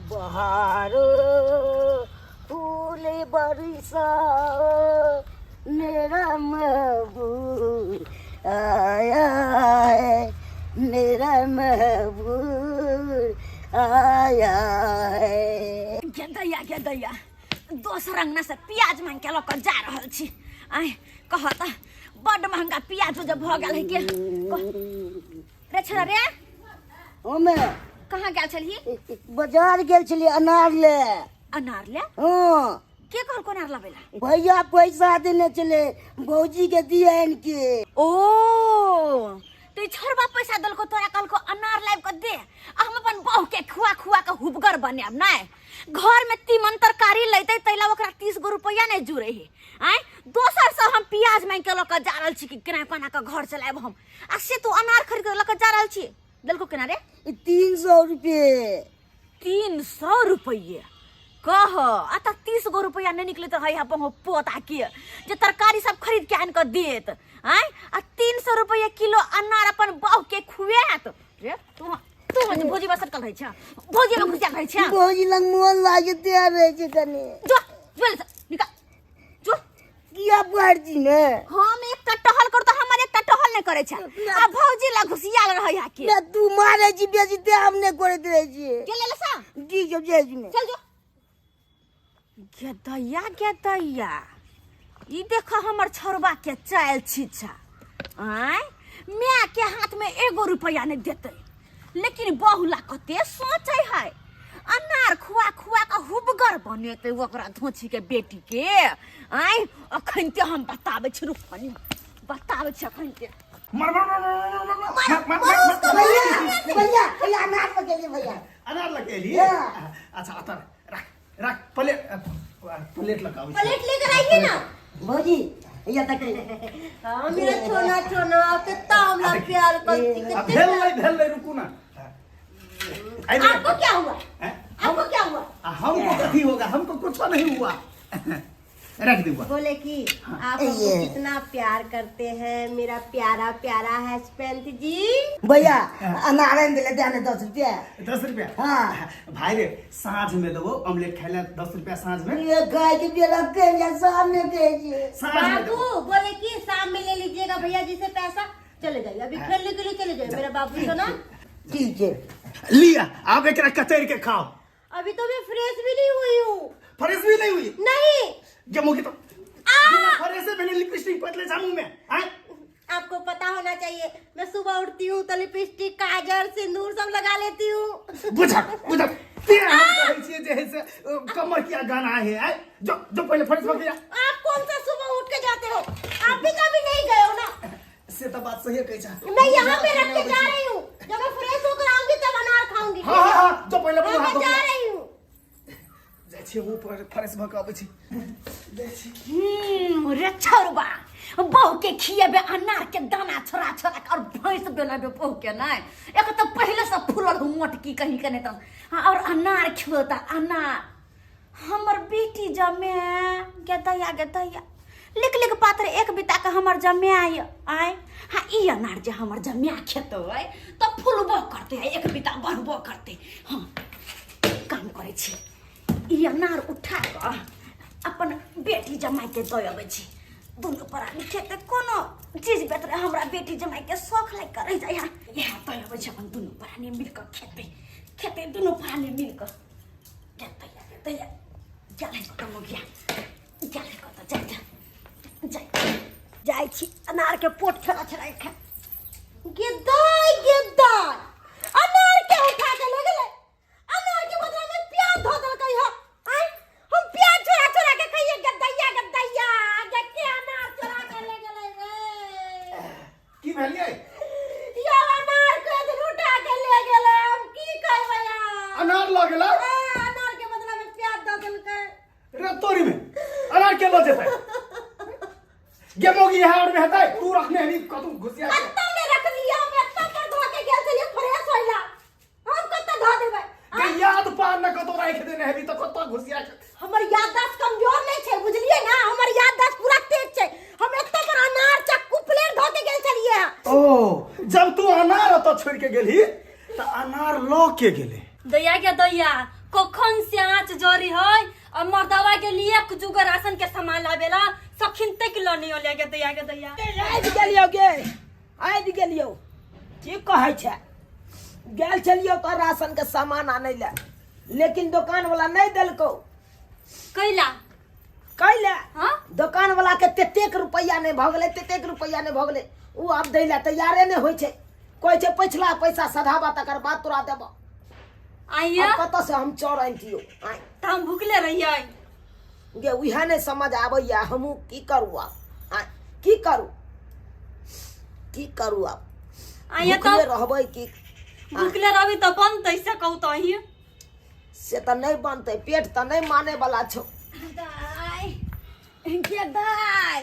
बहारो फूल बरसाओ, मेरा महबूब आया है, मेरा महबूब आया है। गे दैया, गे दैया, दोसर अंगना से प्याज मांग के लऽ कऽ जा रहल छी। आय कह तऽ, बड्ड महंगा प्याज जे भऽ गेल है के। रे छोरा रे। ओमे। कहाँ गेल छलही? बाजार गेल छलियै अनार ले। अनार ले? हाँ। के कहलको अनार लाबै ला? भैया पैसा देने छलै भौजी के दियन के। ओ तो ई छोरबा पैसा देलको तोरा, कहलको अनार लाबि कऽ दे आ हम अपन बहू के खुआ खुआ के हुबगर बनायब। नहि घर में तीमन तरकारी लैते तैला ओकरा 30 गो रुपया नहीं जुड़े है। आय दोसर से हम प्याज मांग के लऽ कऽ जा रहल छी कि केना केना कऽ घर चलायब हम, आ से तू अनार खरीद के लऽ कऽ जा रहल छी। देलको केना रे? ई 300 रुपये। 300 रुपये कह, आ तऽ 30 गो रुपया नहीं निकलैत रहै अपन पोता के जे तरकारी सब खरीद के आनि कऽ देत। आय आ 300 रुपये किलो अनार अपन बहू के खुएत रे। तू तू भौजी में सटकल रहै छ, भौजी में घुसिया रहै छ। भौजी लग मोन लागे ते रहै छै कनी। जो जो निकाल जो। किया पढ़ छी ने? हम एकटा टहल कर तऽ हमर एकटा टहल नहि करै छै आ भौजी लग घुसियाल रहै है के। ना तू मारे छी बेसी ते हम नहि करैत रहै छियै। के लेले सा? जी जो जे छी ने। चल जो। गेदैया गेदैया, ई देख हमर छोरबा के चाल छिछा। आय माय के हाथ में एगो रुपया नहीं देते, लेकिन बहुला कते सोचे है अनार खुआ खुआ के हुबगर बनेते ओकरा धोछी के बेटी के। आय अखन ते हम बताबै छी, रुक कनी बताबै छी अखन ते। मर मर मर मर मर मर मर मर। भैया भैया भैया, अनार पकेलिए भैया। अनार लगेली? हाँ। अच्छा अतर रख रख, प्लेट प्लेट लगाओ। प्लेट लेकर आइए ना। भौजी या तक। हाँ मेरा छोना छोना, कितना हमरा प्यार करती। अब भेल नहीं, भेल नहीं, रुकू ना। आपको क्या हुआ? हैं? आपको क्या हुआ? हमको कथी होगा, हमको कुछ नहीं हुआ, रख दूंगा। बोले कि आप हमको ये। कितना प्यार करते हैं मेरा प्यारा प्यारा हस्बैंड जी। भैया अनार आनि देले, दे ने 10 रुपया। 10 रुपया? हाँ। भाई रे, साँझ में देबो ऑमलेट खाए ला 10 रुपया साँझ में। ये गाय के बेला के या सामने के जी। साँझ में बाबू देबो। बोले कि शाम में ले लीजिएगा भैया जी से पैसा, चले जाइए अभी खेलने के लिए चले जाइए मेरा बाबू को ना। ठीक है। लिया, आप एक कचैर के खाओ। अभी तो मैं फ्रेश भी नहीं हुई हूँ। फ्रेश भी नहीं हुई? नहीं। जम्मू की तो बिना फ्रेश से मैंने लिपस्टिक पतले जामू में। हाँ? आपको पता होना चाहिए मैं सुबह उठती हूँ तो लिपस्टिक काजल सिंदूर सब लगा लेती हूँ। बुझा बुझा ते हम कहै छियै जे है से कमर किया गाना है आय जो जो पहले फ्रेश हो गया। आप कौन सा सुबह उठ के जाते हो? आप भी कभी नहीं गए हो ना। से तो बात सही है कहै छ। मैं यहाँ पे रख के जा रही हूँ, जब मैं फ्रेश होकर आऊंगी तब अनार खाऊंगी। हाँ हाँ हाँ, जो पहले हाँ, मैं जा रही हूँ। जाइ छियै ऊपर फ्रेश भऽ कऽ अबै छी, जाइ छी। रे छौरबा, बहू के खिएबे अनार के दाना छोड़ा छोड़ा के और भैंस बनेबे बहू के। नहीं एक तो पहले से फूलल हूँ मोटकी कहीं के नहीं तो, हाँ, और अनार खिलता अनार हमर बेटी जमे। गेदैया गेदैया, लिख लिख पात्र एक बिता के हमर जमे आय आय। हाँ ई अनार जे हमर जमे खेतै तो फूलबो करते, एक बिता बढ़बो करते। हाँ काम करै छी, ई अनार उठा कऽ अपन बेटी जमाई के दऽ अबै छी, दुनू प्राणी खेतै। कोनो चीज बेतरे हमरा बेटी जमाई के शौख लागि कऽ रहि जाइ। इएह दऽ अबै छी, अपन दुनू प्राणी मिल कऽ खेतै, खेतै दुनू प्राणी मिल कऽ। गेदैया गेदैया, गेलै कतऽ मोगिया, गेलै कतऽ? जाइ जा जाइ जाइ छी अनार के पोट छड़ा छड़ा खा। गेदाय गेदाय, अनार के उठा के ले गेलै, अनार के बदला में प्याज धो देलकै ह। आय हम प्याज चोरा चोरा के खइए। गद्दैया गद्दैया, गे के अनार चोरा के ले गेलै रे? की भेलियै? यो अनार के दिन उठा के ले गेलै, हम की कहबै आब? अनार लऽ गेलै? हाँ, अनार के बदला में प्याज दऽ देलकै। रे तोरी में अनार के लऽ जेतै? गे मोगी, यहाँ और में हेतै, तू रखने हनी कतौ घुसिया के। कत्ता में रखलियै हम? एत्ता पर धो के गेल छलियै फ्रेश होइला, हम कत्ता धो देबै? गे याद पार न कतौ राखि देने हेबी तऽ कतौ घुसिया के। हमर याददाश्त कमजोर नहीं छै, बुझलियै ना? हमर याददाश्त पूरा तेज छै। हम एत्ता पर अनार चक्कू प्लेट धो के गेल छलियै। ओ जब तू अनार ओतऽ छोड़ि के गेलही तऽ अनार लऽ के गेलै। दैया के दैया, कखन से आँच जरी है और मर्दवा के लिए एक जुग राशन के सामान लावेला सखिन तक लनी ले गे दैया गे दैया। आबि गेलियौ गे, आबि गेलियौ। की कहै छै, गेल छलियौ तऽ राशन के सामान आनै लए, लेकिन दोकान वाला नहि देलकौ। कैला? कैला? हाँ? दोकान वाला के तेतेक रुपैआ नहि भऽ गेलै, तेतेक रुपैआ नहि भऽ गेलै, ओ आब दै लए तैयारे नहि होइ छै। कहै छै पछिला पैसा सधाबा तकर बाद तोरा देबऽ। आइया आब कतऽ से हम चौर आनितियौ? आँय तऽ हम भुखले रहियै गे, उएह नहि समझ आबैया हमहूँ की करू आब। आँय की करू, की करू आब? आइया भुखले तऽ रहबै की? भुखले रहबी तऽ बनतै से कहू तऽ अहीं? से तऽ नहि बनतै, पेट तऽ नहि माने वाला छौ। दाइ गे दाइ,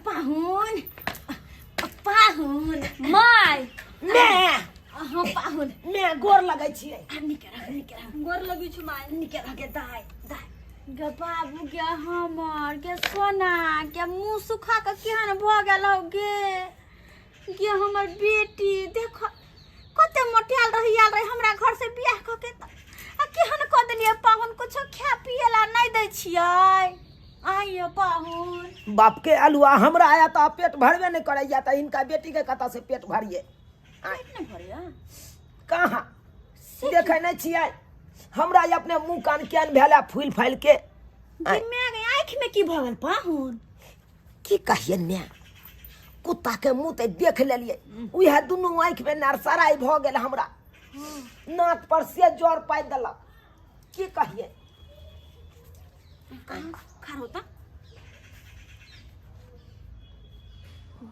पाहुन पाहुन। माय। मैं अहाँ पाहुन। मैं गोर लगै छियै। आ निके रह, निके रह। गोर लगै छु माय। निके रह गे दाइ, दाइ। गे बाबू गे, हमर गे सोना गे, मुँह सुखा के केहन भऽ गेल हौ गे। गे हमर बेटी देख कते मोटायल रही, आयल रही हमरा घर से बियाह कऽ के, तऽ आ केहन कऽ देलियै पाहुन? कुछो खाय पिए ला नहि दै छियै आइयो पाहुन? बाप के अलुआ, हमरा आया तऽ पेट भरबे नहि करैया, तऽ हिनका बेटी के कतऽ से पेट भरिए? पेट नहि भरैया? कहाँ देखै नहि छियै हमरा अपने मुँह कान केहन भेल फूलि फालि के। गे माय गे, आँखि में की भऽ गेल पाहुन? की कहियै माय, कुत्ता के मुँह तऽ देख लेलियै, उएह दुनू आँखि में नरसराइ भऽ गेल हमरा, नाक पर से जर पाइ देलक, की कहियै। खा होता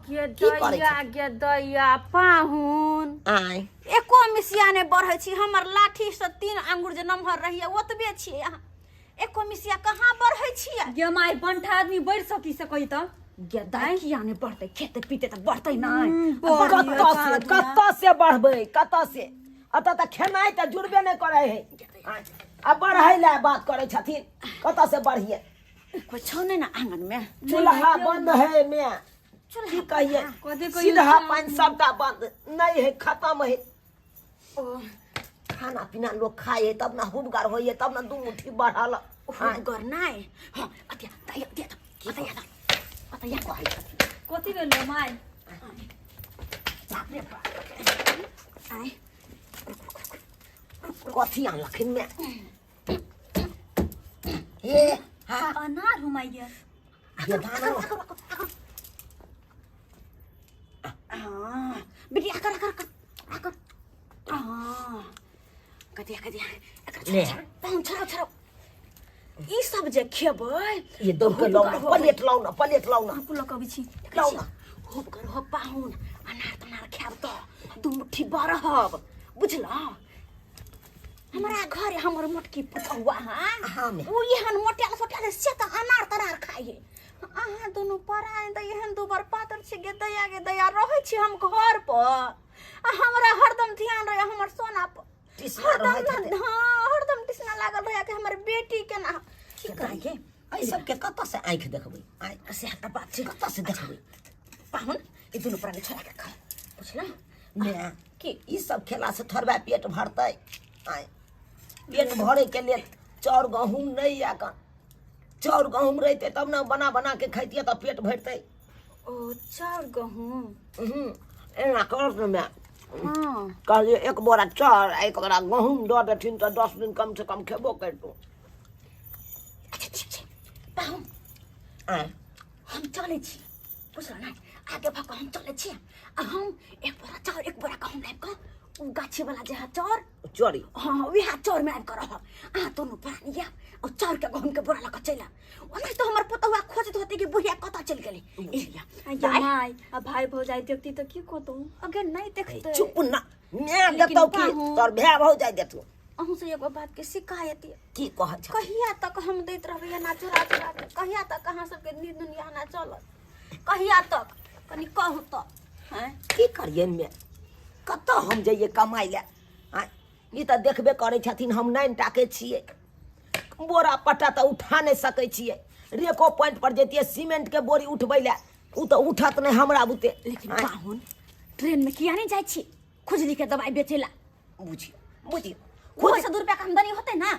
गे की करै दैया गे दैया पाहुन, आँय एको मिसिया नहि बढ़ै छी। हमर लाठी से 3 आंगुर जे नमहर रहिए ओतबे छियै अहाँ, एको मिसिया कहाँ बढ़ै छियै? गे माय, बंठा आदमी बढ़ि सकी से कही तऽ? गे दाइ, किया नहि बढ़तै? खेतै पीते तऽ बढ़तै नहि। कतऽ से, कतऽ से बढ़बै, कतऽ से? एतऽ तऽ खेनाइ तऽ जुड़बे नहि करै है, आ बढ़ै लए बात करै छथिन, कतऽ से बढ़िए? कोइ छौ नहि ने आंगन में? चूल्हा बंद है मैं, की कहिए, कथी कहियै? सीधा पानि सबटा बंद नहि है, खत्म है। ओ खाना पीना लोग खाए है तब ना हुबगर होइए, तब ना दू मुट्ठी बढ़ल। हुबगर नहि। हाँ, अतिया दाइ, अतिया अतिया अतिया कहै छथिन। कथी भेलो माय? बाप रे बाप, आय। कथी आनलखिन मैं? हे हाँ, अनार हुमाइया। ये दाना। हाँ बेटी, आकर आकर आकर आकर। हाँ कतिया कतिया एकर। ले। पाहुन, छोड़ो छोड़ो, ई सब जे खेबै। ये दौड़ के लाओ ना प्लेट, लाओ ना प्लेट, लाओ ना। रुकू, लऽ कऽ अबै छी। लाओ ना। खूब कर हो पाहुन, अनार तनार खायब तऽ दू मुट्ठी बढ़ब, बुझलौ? हमरा घर हमर मोटकी पुतहुआ। हाँ। हाँ, मैं। उ एहन मोटायल सोटायल से तऽ अनार तनार खाइए। अहाँ दुनू परान तऽ एहन दुबर पातर छी गे दया गे दया। रहै छी हम घर पर आ हमरा हरदम ध्यान रहे हमर सोना पर। टिसना हरदम रहैत हेतै। हाँ, हरदम टिसना लागल रहे कि हमर बेटी केना की करिए। एहि सबके कतऽ से आँखि देखबै? आँखि सएह तऽ बात छै। कतऽ से देखबै? पाहुन, ई दुनू प्राणी छोड़ा के खाओ, बुझलौ? माय। की? ई सब खेला से थोड़बा पेट भरतै? आँय, पेट भरे के लेल चाउर गहूम नहि यऽ कन। चाउर गहूम रहितै तब ने बना बना के खैतियै तऽ पेट भरतै। ओ चाउर गहूम। हूँ, एना कर ने माय। हाँ। कहलियै एक बोरा चाउर आ एक बोरा गहूम दऽ देथिन तऽ 10 दिन कम से कम खेबो करितहुँ। अच्छा ठीक छै पाहुन। आँय। हम चलै छी, बुझलौ ने? आगे भऽ कऽ हम चलै छी आ हम एक बोरा चाउर एक बोरा गहूम लाबि कऽ ओ गाछी वाला जे है चाउर चोरी। हाँ, वएह चाउर में आबि कऽ रहब। अहाँ दुनू प्राणी आयब आ चाउर के गहूम के बोरा लऽ कऽ चलि आयब। ओना तऽ हमर पुतहुआ खोजैत होतै कि बुढ़िया कतऽ चलि गेलै। एलिया। आइया माय, आ भाई भौजाई देखती तऽ की कहतौ? अगर नहि देखतै? चुप ना माय। लेकिन देतौ की? पाहुन। तोर भाय भौजाइ देतौ। अहूँ से एगो बात के शिकायत यऽ। की कहै छ? कहिया तक हम दैत रहबै एना चोरा चोरा के? कहिया तक अहाँ सबके नींद दुनिया ना चलत? कहिया तक, कनि कहू तऽ? हैं? की करियै मे, कतऽ हम जइयै कमाइ लए? आँय, ई तऽ देखबे करै छथिन हम नाइन टाके छियै, बोरा पट्टा तऽ उठा नहि सकै छियै। रेको पॉइंट पर जैतियै सीमेंट के बोरी उठबै लए, ओ तऽ उठत नहि हमरा बुते। लेकिन आँय, पाहुन, ट्रेन में किया नहीं जाइ छी खुजली के दवाई बेचे ला? बुझियौ बुझियौ। ओहो से 2 रुपया के आमदनी होतै ना।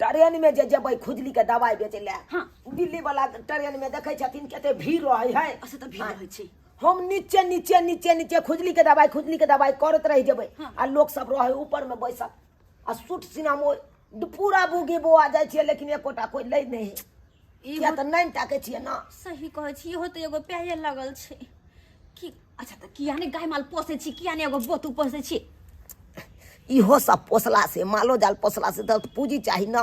ट्रेन में जे जेबै खुजली के दवाई बेचै लए हाँ। दिल्ली वाला ट्रेन में देखै छथिन कते भीड़ रहै है अच्छा तऽ भीड़ रहै छै हम नीचे नीचे नीचे नीचे खुजली के दवाई खुजली के दवाई करैत रहि जेबै हाँ। आ लोक सब रहै ऊपर में बैसल आ सूट सिनामो पूरा बुगी बोआ जाइ छियै लेकिन एकोटा कोइ लै नहि है किया तऽ नहि टाकै छियै ना सही कहै छी इहो तऽ एगो प्याहे लगल छै की अच्छा तऽ किया नहि गाय माल पोसै छी किया नहि एगो बोतू पोसै छी इहो सब पोसला से मालो जाल पोसला से तऽ पूँजी चाही ना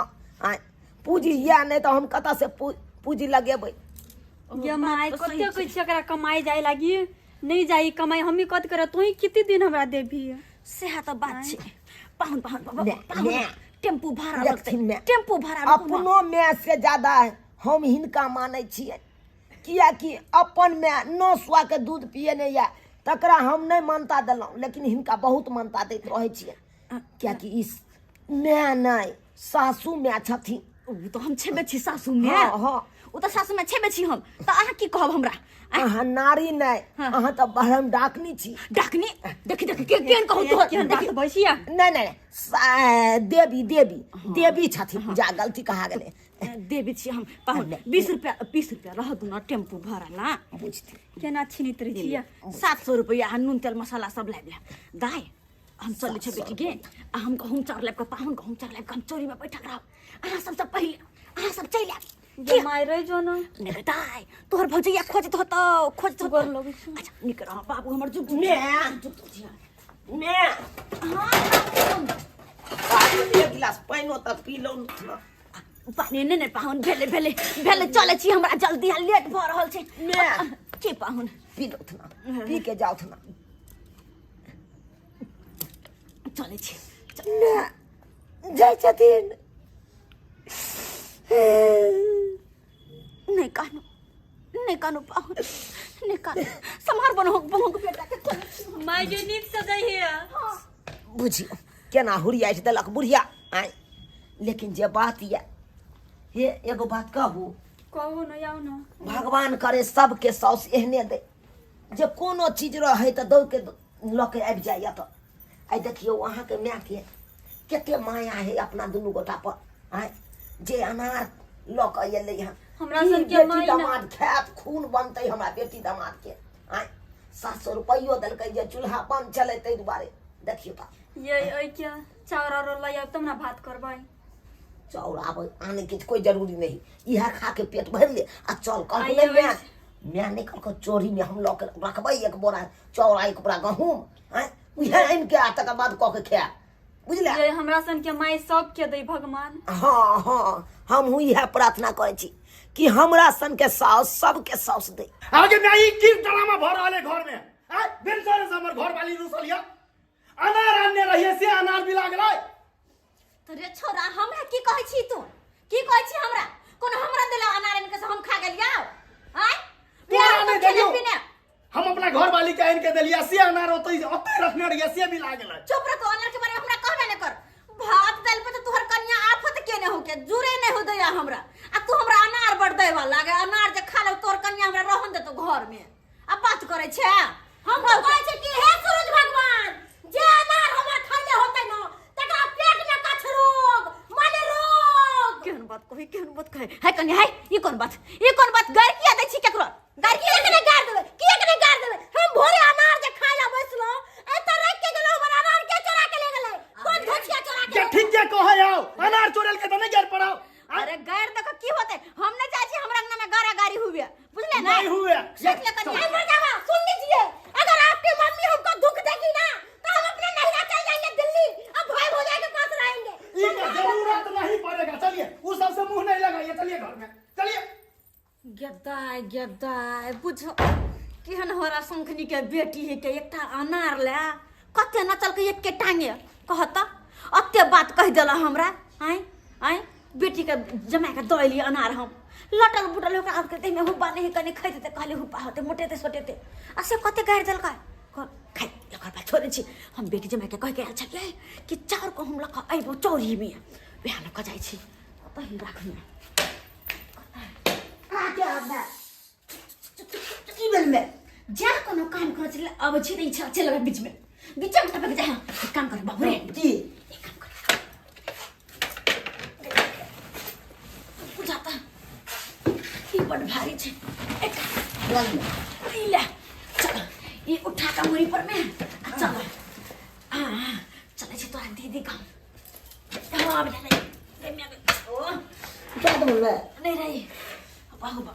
आँय पूँजी यऽ नहि तऽ हम कतऽ से पूँजी लगेबै ये माय बात तऽ सही कते कहै छी एकरा कमाई जाय लागी नहीं जाई कमाई हमी कत कर तू ही कितने दिन हमरा देबी सएह तऽ बात छै पाहुन पाहुन बाबा, ने, पाहुन ने। टेम्पू भाड़ा लगतै देखथिन ने। टेम्पू भाड़ा रुकू ने। अपनो माय से ज्यादा हम हिनका मानै छियै किएकि अपन माय नौ सुआके दूध पिए नहि यऽ तकरा हम नहि मानता देलहुँ लेकिन हिनका बहुत मानता दैत रहै छियै किएकि ई माय नहि सासू माय छथिन ओ तऽ हम छेबे छी सासू मे हँ, हँ। ओ तऽ सासू मे छेबे छी हम तऽ अहाँ की कहब हमरा आँय, अहाँ नारी नहि हाँ। अहाँ तऽ ब्रह्म डाकनी छी डाकनी देखी देखी के केहन कहू तोहर केहन बात देखी बैसिया नहि नहि देवी देवी देवी छथिन जा गलती कहा गेलै देवी छी हम पाहुन 20 रुपया 20 रुपया रह दू ना टेम्पू भाड़ा ला बुझथिन केना छिनित रही छिया 700 रुपया आ नून तेल मसाला सब लाबि ले दाय हम चलै छै बेटी गे आ हम गहूँम चाउर लाबि कऽ पाहुन गहूँम चाउर लाबि कऽ हम चोरीमे बैठल रहब अहाँ सबसँ पहिले अहाँ सब चलि आयब गे माय रह जो ना नहि दाय तोहर भौजैया खोजत होतौ खोजत होतौ गोर लगै छी। अच्छा नीक रह बाबू हमर जुग मे मे बाबू एक गिलास पानिओ तऽ पी लो ने पानी नहि नहि पाहुन भेलै भेलै भेलै चलै छी हमरा जल्दी आ लेट भऽ रहल छै मे के पाहुन पी लो ना पी के जाओ ना चलै छी मे जाइ छथिन नहि कानू नहि कानू पाहुन नहि कानू सम्हार बनहो बहू के बेटा के चलै छी माय गे नीक से जइहे बुझियौ केना हुरियाइट देलक बुढ़िया आँय लेकिन जे बात यऽ हे एगो बात कहू कहू न आउ न भगवान करे सबके साउस एहने दे जे कोनो चीज रहै तऽ दौड़ के लऽ के आबि जाइए तऽ आइ देखियौ अहाँके मायके कते माया है अपना दुनू गोटा पर आँय जे अनार लऽ कऽ एलै हन हमरा की सबके बेटी माय ना- दमाद खायत खून बनतै हमरा बेटी दमाद के आँय 700 रुपैयो देलकै जे चूल्हा बंद छलै ताहि दुआरे देखियौ तऽ ये ऐ के चाउर आर लऽ आयब तब ने भात करबै चाउर आब आने के कोई जरूरी नहीं इएह खा के पेट भरि ले आ चल कहलकै आइए नहि माय माय नहि कहलकै चोरी में हम लऽ के रखबै एक बोरा चाउर आ एक बोरा गहूँम आँय उएह आनि के आ तकर बाद कऽ के खायब बुझले ये हमरा सन के माय सबके दै भगवान हँ हँ हमहूँ इएह प्रार्थना करै छी कि हमरा सन के साउस सबके साउस दे आगे माय ई की ड्रामा भऽ रहल है घर में आय भिनसरे से हमर घर वाली रुसल यऽ अनार आनने रहिए से अनार बिला गेलै तऽ रे छोरा हमरा की कहै छी तू की कहै छी हमरा कोनो हमरा देला अनार आनि के से हम खा गेलियौ आँय तोरा बिहार नहि खेने देलियौ। पीने हम अपना घर वाली के आनि के देलियै से अनार ओतै ओतै रखने रहिए से बिला गेलै चुप रह तू अनार के बारे में हमरा कहबे नहि कर भात दालि पर तऽ तोहर कन्या आफत केने हो के जुरे नहि हो दैया हमरा आ तू हमरा अनार बड़ दैवा लागे अनार जे खा लेब तोहर कन्या हमरा रहन देतो घर में आ बात करै छै हम तो कहै छै कि हे सूरज भगवान जे अनार हमर खैले होतै न तकरा पेट में कछ रोग माने रोग केहन बात कही केहन बात कहे है कन्या है ई कोन बात ई कोन बात गारि किया दै छी केकरो गारि किया के नहीं गार देबै किया के नहीं गार देबै हम भोरे अनार जे खाय ला बैसलो एतऽ रख के गेलो हमर अनार के चोरा के ले गेलै कोन धोछिया चोरा के के ठीक के कहै आओ अनार चोरेल के तऽ नहि गारि पड़ाओ अरे गारि देखो की होते हम नहीं चाहे छी हमरा अंगना में गारा गारी हुए बुझले ना नहीं हुए सोच ले कन्या नहीं मर जावा सुन लीजिए अगर आपकी मम्मी हमको दुख देगी ना तो हम अपने नैहरा चल जाएंगे दिल्ली अब भाई भौजाई के पास रहेंगे ई का जरूरत नहीं पड़ेगा चलिए उस सबसे मुंह नहीं लगाइए चलिए घर में चलिए गदाय गदाय बुझो केहन होरा शंखनी के बेटी है के एकटा अनार ले कते नचल के एक के टांगे कहत अते बात कहि देला हमरा आय आय बेटी के जमा के दऽ एलियै अनार हम लटल बुटल ओकरा आब के देह में हुब्बा नहीं कने खैते तऽ कहले हुब्बा होते मोटेते सोटेते आ से कते गारि देलकै खाइ एकर बाद छोड़ै छी हम बेटी जमा के कहि के आयल छलियै कि चाउर गहूँम लऽ कऽ अयबो चौरीमे वएह लऽ कऽ जाइ छी पहिल राखमे की भेल में जा कोनो काम करै छलै अबै छी नहि छल चलि बीचमे बीचमे टपक जा एक काम कर बाबू रे की एक काम कर बड भारी छै। एक ई ले, चल ई उठा के मुड़ी पर में आ चल। आ चलै छी तोरा दीदी गाँव। हाँ, बेटा, नहीं रे म्या, ओ क्या बोल रहे? नहीं रही बाहु बा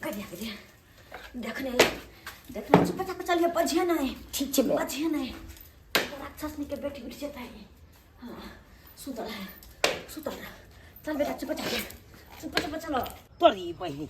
करिया करिया देखने ले, देखने चुप चाप चलिए, बजिए नहीं। ठीक छै बे। बजिए नहीं, राक्षस के बेटी उठ जेता है। हाँ, सुतल है, सुतल है। चल बेटा, चुप चाप चुप चुप चलो। तोरी बहिनी,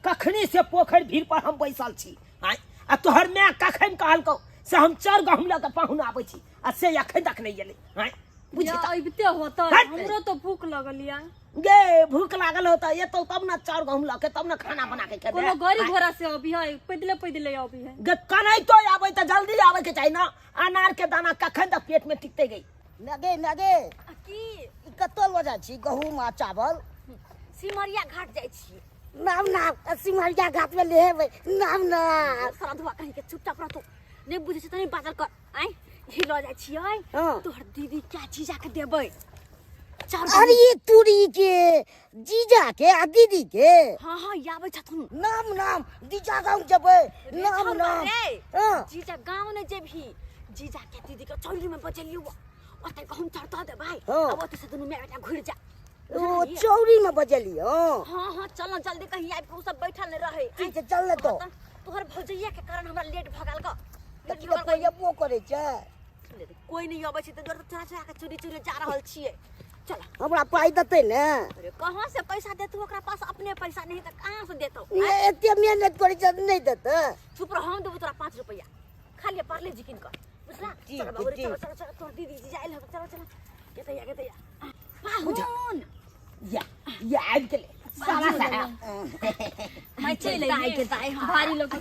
कखनी से पोखरि भीड़ पर हम बैसल छी आँय, आ तोहर माय कखन कहलकौ से हम चारि गहुम लऽ कऽ पाहुन आबै छी, आ से एखन तक नहि एलै आँय। बुझी या तऽ अबिते होतै। हट। हमरो तो भूख लगल या। गे, भूख लागल होतै एतौ तब ने चाउर गहुम लऽ के, तब ने खाना बना के खेबै। कोनो गाड़ी घोड़ा से अबी है? पैदले पैदले अबी है। गे, कनाइतो आबै तऽ जल्दी आबै के चाही ने। अनार के दाना कखन तक पेट में टिकते गई? लगे लगे। आ की? ई कतऽ लऽ जाइ छी गहूम आ चावल? सिमरिया घाट जाइ छी। नाम नाम सिमरिया घाट में लेबै नाम ना। सरधुआ कहीं के, चुपचाप रहतौ, नहीं बुझै छै तऽ नहीं बाजल कर। आँय, ई लऽ जाइ छियै। हाँ। तोहर दीदी क्या जीजा के देबै चाउर। अरे ये तुरी के जीजा के आ दीदी के? हाँ हाँ, आबै छथुन। नाम नाम जीजा गाँव जेबै नाम रे। नाम रे। हाँ। जीजा गाँव नहि जेबही, जीजा के दीदी के चौरी में बजेलियौ, ओतै गहुम चाउर दऽ देबै। हाँ। आ ओतै से दुनू माय बेटा घुरि जा। ओ चौरी में बजेलियो? हाँ हाँ, चल न जल्दी, कहीं आबि कऽ ओ सब बैठल नहि रहै। ठीक छै, चल ने तो। हाँ, तोहर भौजैया के कारण हमरा लेट भऽ गेल गऽ। तऽ की तऽ कोइ अबो करै छै? कोइ नहि अबै छै तऽ दुआरे चोरा चोरा के चोरी चोरी जा रहल छियै। चल। हमरा पाइ देतै ने? अरे, कहाँ से पैसा देतौ? ओकरा पास अपने पैसा नहीं तऽ कहाँ से देतौ? ने एते मेहनत करै छै नहि देतै? चुप रह, हम देबौ तोरा 5 रुपैआ, खा लिअ पार्ले जी कीन कऽ, बुझला? ठीक चल बाबू रे। ठीक। चलो चलो चलो, तोहर दीदी जी आयल हौ। चलो चलो, गेतैया गेतैया पाहुन। या या, आबि गेलै साला साहब। मैं चलि दाइ के दाइ, हाँ। भारी लग।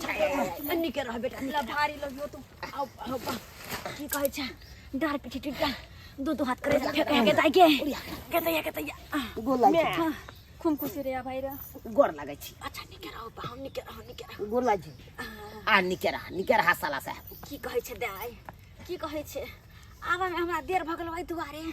निके रह बेटा, निके। भारी लगियो तू। आउ आउ आउ, की कहै छै, डार पीठी टूटा दू दू हाथ करे फेंके के दाइ के गेतैया गेतैया। गोर लागै छी। माय, खूब खुशी रे भाई रे। गोर लागै छी। अच्छा, निके रहो पाहुन, निके रहो, निके रहो। गोर लागै छी। आ निके रह, निके रह साला साहब। की कहै छै दाइ, की कहै छै, आबऽमे हमरा देर भऽ गेल, ओहि दुआरे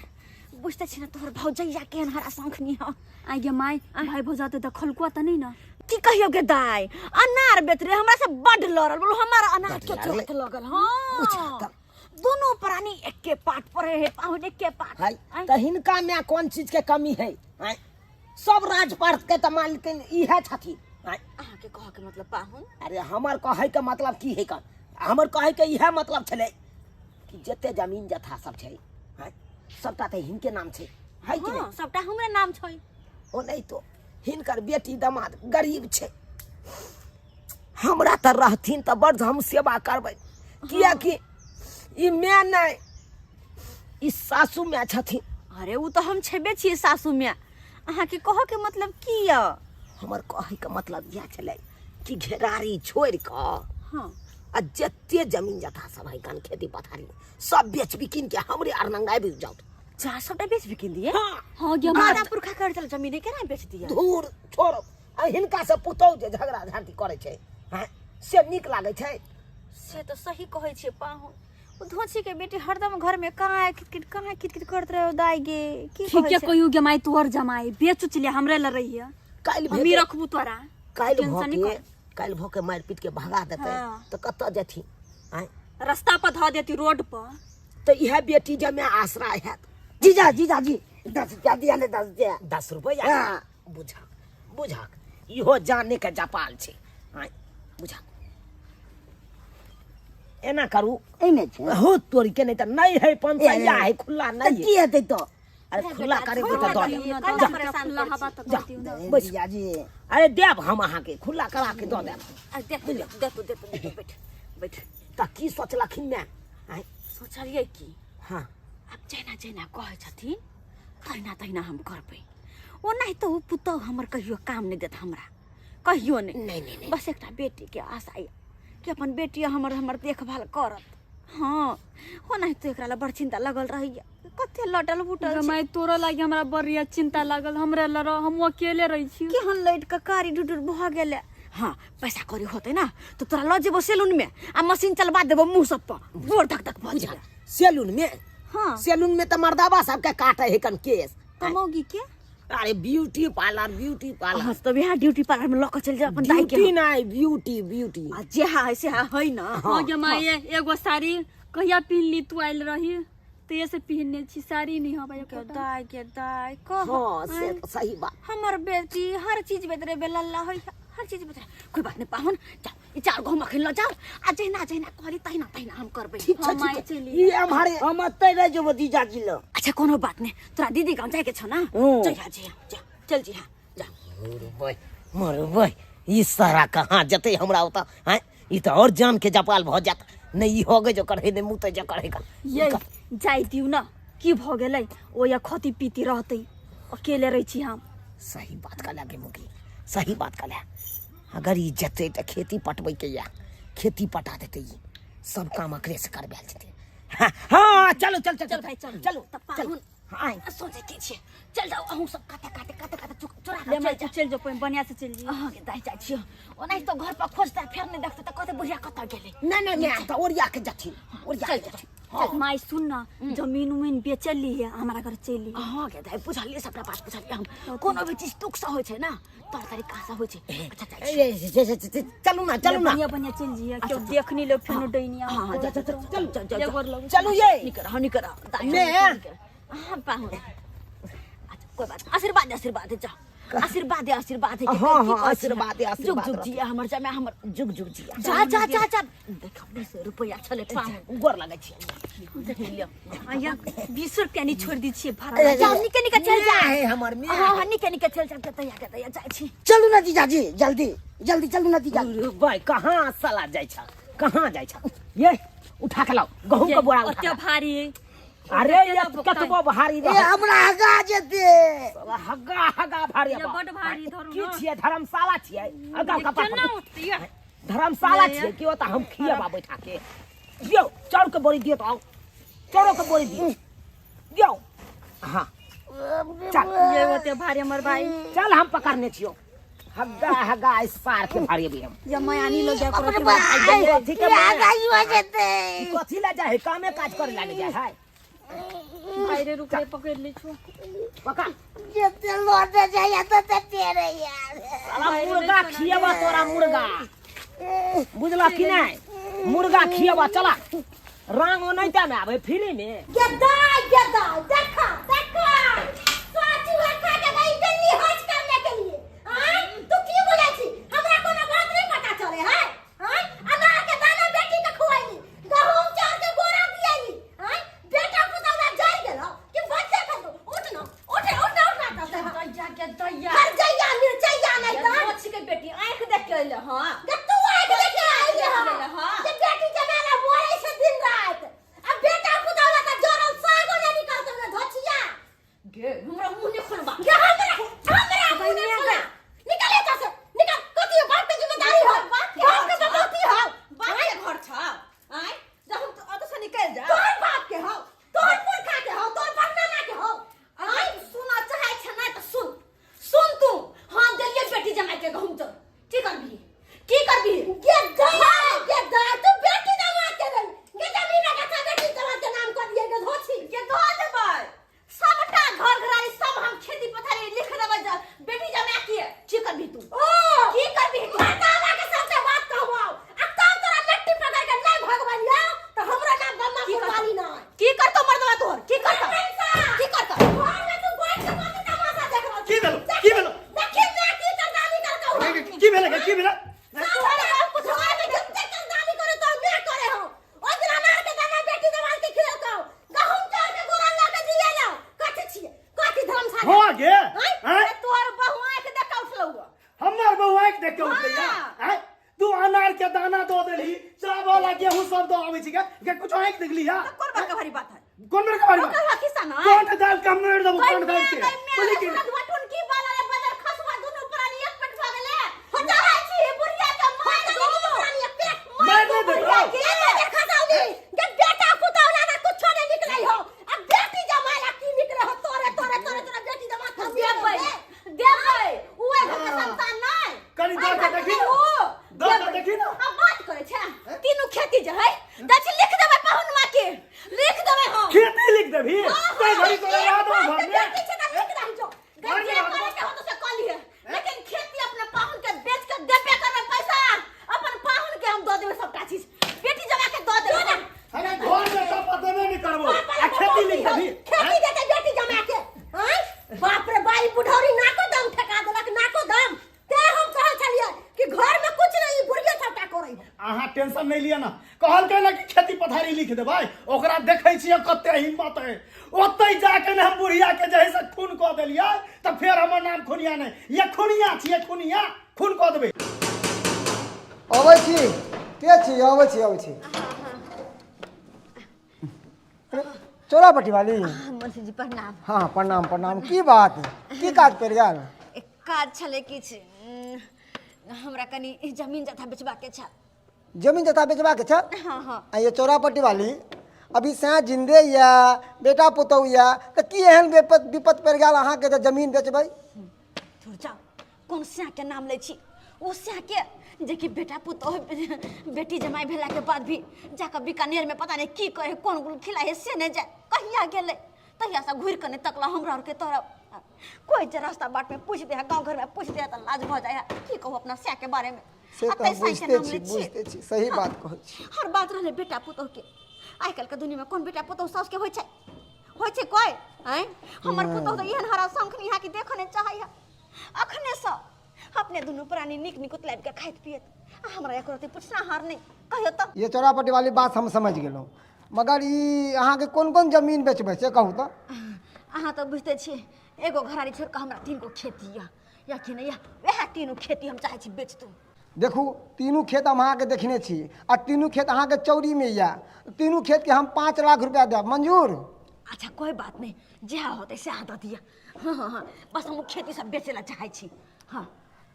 बुझते छी ने तोहर भौजैया केहन हरा शौखनी हँ। आई गे माय, भाई भौजाते तऽ खलकुआ तऽ नहीं ना? की कहियो गे दाइ, अनार बेच रे हमरा से बड लड़ल, बोलो हमारा अनार बड्ड के लड़लै। चोट लगल। हाँ, दोनों प्राणी एके पाट पर है पाहुन, एके पाट। है तऽ हिनका में कोन चीज के कमी है आँय? सब राजपाट के तऽ मालिक इहे छथिन आँय? अहाँके कहऽ के मतलब पाहुन? अरे, हमर कहै के मतलब की है? कन हमर कहै के इहे मतलब छलै कि जते जमीन जथा सब छै आँय, सबटा तऽ हिनके नाम छै, है कि हाँ नहि? सबटा हमरे नाम छै। ओ नहि तो हिनकर बेटी दमाद गरीब छै। हमरा तऽ रहथिन तऽ बड़ हम सेवा करबै, किएकि ई माय नहि, ई सासू माय छथिन। अरे, ओ तऽ हम छेबे छियै सासू माय। अहाँके कहऽ के मतलब की यऽ? हमर कहैके मतलब इएह छलै कि घेरारी छोड़ि कऽ आ जते जमीन जथा सब है कन खेती पथारी सब बेच बिकिन के हमरे अरनंग आबि जाउ। जा, सबटा बेच बिकिन दिए? हाँ। हाँ गे माय। दादा पुरखा कर चल जमीन केना बेच दिए? धूर छोड़ो, आ हिनका से पुतहु जे झगड़ा झांटी करै छै हैं, से नीक लागै छै? से तऽ सही कहै छियै पाहुन, ओ धोछी के बेटी हरदम घर में कहाँ किटकिट कहाँ किटकिट करत रहे। दाई गे, की कहै ठीके छै? कहियो गे माय, तोहर जमाई बेच उच ले, हमरे ल रही है। काल्हि हमी भेटे रखबू तोरा। काल्हि टेंशन भऽ के नहीं कर। काल्हि भऽ के मारि पीट के भगा देतै हाँ। तऽ कतऽ जेथिन आँय? रास्ता पर धऽ देती, रोड पर। तऽ इएह बेटी जमे आसरा हैत। जीजा जीजा जी, 10 रुपया दिया ने, 10 रुपया। 10 रुपैआ? हाँ। बुझक बुझक, इहो जाने के जपाल छै आँय। बुझक, एना करू। एहिमे छै? हो तोरी के, नहि तऽ नहि है, 500 है, खुला तऽ नहि की है। हेतै तऽ? अरे, खुला करेबै तऽ दऽ देब। कल्ला परेशान खुला करै हवा छी। तऽ जा। कर दियौ ने। बैस। जीजा जी। अरे, देब हम अहाँके, खुला करा के दऽ देब। आ, दे दे दे तू, दे तू, दे तू, बैठ बैठ। तऽ की सोचलखिन माय आँय? सोचलियै की? हाँ। आब जहिना जहिना कहै छथिन तहिना तहिना हम करबै। ओनाहितो ओ पुतहु हमर कहियो काम नहि देत हमरा, कहियो नहि। नहि नहि नहि। बस एकटा बेटीके आशा यऽ कि अपन बेटी हमर हमर देखभाल करत। हाँ, ओनाहितो एकरा लए बड़ चिन्ता लगल रहैया, कते लटल बुटल छै। माय, तोरा लागी हमरा बड़ चिंता लागल, हमरे लड़, हम अकेले रही छी। केहन लटि कऽ कारी ढुढुर भऽ गेलै। हाँ, पैसा कौड़ी होतै ने तऽ तोरा लऽ जेबो सैलून में आ मशीन चलबा देबो मुँह सब पर, गोर धक धक भऽ जेबै। सैलून में? हाँ। सैलून में तऽ मर्दाबा सबके काटे है कन केश। तऽ मौगी के? अरे ब्यूटी पार्लर, ब्यूटी पार्लर। हाँ तो वहाँ ड्यूटी पार्लर में लऽ के चलि जाओ अपन दाई के। ड्यूटी नहीं, ब्यूटी, ब्यूटी। आ जे हा है से हा है ना। हाँ गे माय, एगो साड़ी कहिया पिन्हली तू आयल रही तो से पिन्हने छी, साड़ी नहीं हवा हाँ दाई के दाई कह। से तो सही बात। हमर बेटी हर चीज बेतरे बेलल्ला है, हर चीज बेतरे। कोई बात नहीं पाहुन, जाओ ई चार गो हम अखन लऽ जाओ आ जहिना जहिना कहली तहिना तहिना हम करबै। ठीक छै, हाँ, माय ठीक छै। चलि। ई हमारे हम एतै रहि जेबो जीजाजी लग। अच्छा कोनो बात नहीं, तोरा दीदी गाँव जाए के छौ ना? हूँ। चल जा, जा चल जी, हाँ जा। मरबै मरबै, ई सारा कहाँ जेतै हमरा ओतऽ? हैं, ई तऽ और जान के जपाल भऽ जायत। नहि ई होगे जो करे, नहि मुते जो करे। ये जाय दियौ न, की भऽ गेलै? ओ या खती पीती रहतै, अकेले रहै छी हम। सही बात कहला गे मुखी, सही बात कहला। अगर ई जेतै तऽ खेती पटबै के या खेती पटा देतै, ई सब काम एकरे से करबायल जेतै। हाँ हाँ, चलो चल चल चल भाई चल। चलो तऽ चल। पाहुन हाँ सोचे की छियै, चल जाओ अहूँ सब काते काते काते काते चोरा ले के माय चल जा। चलि जो, पहिने बढ़िया से चलि जी। अहाँके दाइ जाइ छियै, ओनाहि तो घर पर खोजतै फेर नहि देखतै तऽ कहतै बुढ़िया कतऽ गेलै। नहि नहि नहि, तऽ ओरिया के जथिन, ओरिया के जथिन। हाँ। माय सुन ना, जमीन उमीन बेचली है, हमारा घर चलि। अहाँके दाइ बुझलियै, सबटा बात बुझलियै हम। कोनो भी चीज तुक से होइ छै ना, तौर तरीका से होइ छै। अच्छा जाइ छियै। ए, ए, ए, ए, ए, चलू ना, चलू ना। बढ़िया बढ़िया चलि जी, केओ देख नहीं लो फेनो डैनिया। हाँ हाँ, जा जा जा, चल चल चल। गोर लगू। चलू ये। निकर हाँ निकर दाइ ने। निकर। हाँ पाहुन, अच्छा कोई बात, आशीर्वाद दे, आशीर्वाद दे, जा आशीर्वाद दे, आशीर्वाद दे। हाँ, की हाँ, कहै छी? आशीर्वाद दे, आशीर्वाद जुग जुग जिया हमर जमाय हमर, जुग जुग जिया। जा जा जा जा, देख 20 रुपया छलै पाहुन। गोर लगै छी। देख लिअ। आया 20 रुपया नहीं छोड़ दी छियै भाड़ा। जाओ निके निके चल जा। है हमर मियाँ। हाँ हाँ, निके निके चल जा, तैया के तैया जाइ छी। चलू ना जीजाजी, जल्दी जल्दी चलू ना जीजाजी। अरे भाई कहाँ साला जाइ छ, कहाँ जाइ छ? ये उठा के लाओ गहूम के बोरा, उठा ओते के लाओ। भारी। अरे ये कतबो भारी ए रह, हमरा हगा जेते। साला हगा हगा भारी। ये बड भारी धरू की ना। छियै? धर्मशाला छियै? अगा कपार केना पर उठतै ये? धर्मशाला ये। छियै कि ओतऽ हम खियबा बैठा के? दियौ चाउर के बोरी, दियौ तऽ आउ, चाउरो के बोरी दियौ, दियौ। हाँ चल। ये ओते भारी हमर भाई। चल, हम पकड़ने छियौ। हग्गा हग्गा इस सार के भारी अभी हम। ये मयानी लोग जा बाप रे करो। बाप, कथी के माया? हगाई हो जेते। ई कथी ला जाइ है? कामे काज करे लागे जाइ है। भाई रे रुक रे, पकड़ ले छु। पकड़। जेते लौटे जाइए तो तेरे यार। साला मुर्गा खियबा तोरा, मुर्गा बुझला कि नहीं? मुर्गा खियबा। चला रंग ओनाहिते में आबै फ्री में। गद्दा गद्दा, देखा देखा, साचू खा के गई दिल्ली हज करने के लिए। आय तू की बोले छी? हमरा कोनो बात नहीं पता चले है? आय अनार के दाना बेटी के खुआइली, गहूम चाउर के बोरा दियाली। आय बेटा पुतौह ला जर गेलो कि बच्चा खा? उठ न, उठ उठ उठ ना। दैया के दैया। हर जइया मिर्चैया नहीं तो मोची के बेटी आँख देख के अइले हाँ। जे तू आँख देख के आइले देख लेले हाँ। हाँ। जे बेटी जमेला मोरे छै दिन रात, अब बेटा पुतौह ला त जरल सागो नहीं निकलतो ने धोचिया। गे हमरा मुंह नहीं खोलबा। गे हमरा हमरा मुंह नहीं खोला, निकल एतऽ से निकल। कथी हो? बाप के जिम्मेदारी हो, बाप के बाप के बपौती हो। बाप के घर छ आय, जब हम ओतऽ से निकल जा। तोहर बाप के हो, तोहर पुरखा के हो, तोहर परनाना के हो। आय सुना चाहे छ ना त सुन सुन तू। हाँ देलिए बेटी जमाई के गहुम चल, की करबी, की करबी? गे दया गे दया, तू बेटी दमाद के देल गे जमीन का बेटी दमाद के नाम कर दिए गे धोछी। के धो देबै सबटा घर घरारी सब, हम खेती पथारी लिख देबै बेटी जमा के। की करबी तू? ओ की करबी तू? मर्दाना के सबसे बात कहबो आ तब तोरा लट्टी पकड़ के नहीं भगवलिया तो हमरा नाम गम्मा की करतौ? कुरवाली नहीं। की करतो मर्दवा तोहर? की करतो, की करतो? घर में तू बैठ के कथी तमाशा देख रहल छी? की भेलो? की भेलो? देखी ना की करदानी करकौ। की भेलै? की भेलै? तोहर बाप कुछ घर में जत्ते करदानी करे तो मैं करे हो। ओइ दिन अनार के दाना बेटी दमाद के खिलकौ, गहूम चाउर के गोरा लऽ के दिए लो। कथी छियै? कथी धर्मशाला? हाँ गे आँय? तोहर बहु आँख देख के उठलौ। हमर बहू आँखि देख के उठलैया? आँय, तू अनार के दाना दऽ देलही, चावल आ गेहूं सब दऽ आबै छी गे गे, कुछो आँखि देखली हा? कोन बड़का भारी बात है? कोन बड़का भारी बात? ओकर हकी सा ना। कोन दाल कम मारि देबो, कोन दाल के बोली कि की बाला रे बदर खसुआ, दुनू प्राणी एक पेट भऽ गेलै। हो चाहै छी बुढ़िया के मार दू। मारि नहि देबौ। के खसौली गे? बेटा पुतौह ला कुछो नहीं निकलै हो, अब बेटी जमाय ला की निकलै हो? तोरे तोरे तोरे तोरा बेटी जमा खा देबै देबै, उ एहि घर के संतान नहि। कनि दऽ के देखी ने। ओ दऽ के देखी ने। अब बात करै छै, तीनू खेती जे है जाइ छी लिख देबै पहुनमा के, लिख देबै हम। खेती लिख देबही? तै घड़ी तोरा याद हो घर में बेटी छै त लिख दही जो। घड़ी बुढ़ौरी नाको दम ठेका देलक नाको दम। ते हम कहै छलियै कि घर में कुछ नहीं, ई बुढ़िया सबटा करै है। अहाँ टेंशन नहीं लिअ ना, कहलकै ना कि खेती पथारी लिख देबै, ओकरा देखै छियै कते हिम्मत है। ओतै जाके ने हम बुढ़िया के जे है से खून कऽ देलियै तऽ फेर हमर नाम खुनिया नहि, ये खुनिया छियै, खुनिया, खून कऽ देबै। अबै छी, के छी? अबै छी, अबै छी। अरे, चोरा पट्टी वाली। मुंशी जी प्रणाम। हाँ प्रणाम प्रणाम। की बात, की काज पड़ि गेल? एक काज छलै किछु, हमरा कनि जमीन जथा बेचबाके छल। जमीन जथा बेचबाके छल? हाँ हाँ। आ ये चोरा पट्टी वाली अभी सैं जिंदे यऽ, बेटा पुतहु यऽ, तऽ की एहन विपत विपत पड़ि गेल अहाँके जे जमीन बेचबै? थोड़ जाओ, कोन स्याह के नाम लै छी? ओ स्याह के जेकि बेटा पुतोह बेटी जमाई भेला के बाद भी जाकऽ बीकानेर में पता नहीं की करे, कोन गुल खिलाए है से नहीं जाए, कहिया गेलै तहिया से घुरि कऽ नहीं तकला हमरा आरके तरफ। कोई जे रास्ता बाट में पूछ दे है, गाँव घर में पूछ दे है तऽ लाज भऽ जाए है। की कहू अपना स्याह के बारे में। से आ तऽ हम तै स्याह के बुझिते नाम छी, लै छी। बुझिते छी, सही हाँ। बात कहै छी। हर बात रहलै बेटा पुतोह के। आइ काल्हि के दुनिया में कोन बेटा पुतोह साउस के होइ छै? होइ छै कोई? आँय, हमर पुतोह तऽ एहन हरा शंखनी है कि देखऽ नहि चाहै है। अखने सँ अपने दुनू प्राणी नीक निकुत लाबि कऽ खाइत पियत आ हमरा एको रत्ती पुछनाहार नहि। कहियो तऽ। ये चौरापट्टी वाली बात हम समझि गेलहुँ, मगर ई अहाँके कोन कोन जमीन बेचबै से कहू तऽ। अहाँ तऽ बुझिते छियै, एगो घरारी छोड़ि कऽ हमरा 3 गो खेती यऽ, या कि नहि यऽ? वएह तीनू खेती हम चाहै छी बेचतू। देखू, तीनू खेत हम अहाँके देखने छी आ तीनू खेत अहाँके चौरीमे यऽ। तीनू खेतके हम 5 लाख रुपया देब, मंजूर? अच्छा कोई बात नहीं, जएह होतै सएह दऽ दिअ। हाँ हाँ हाँ, बस हम खेती सब बेचै लए चाहै छी। हाँ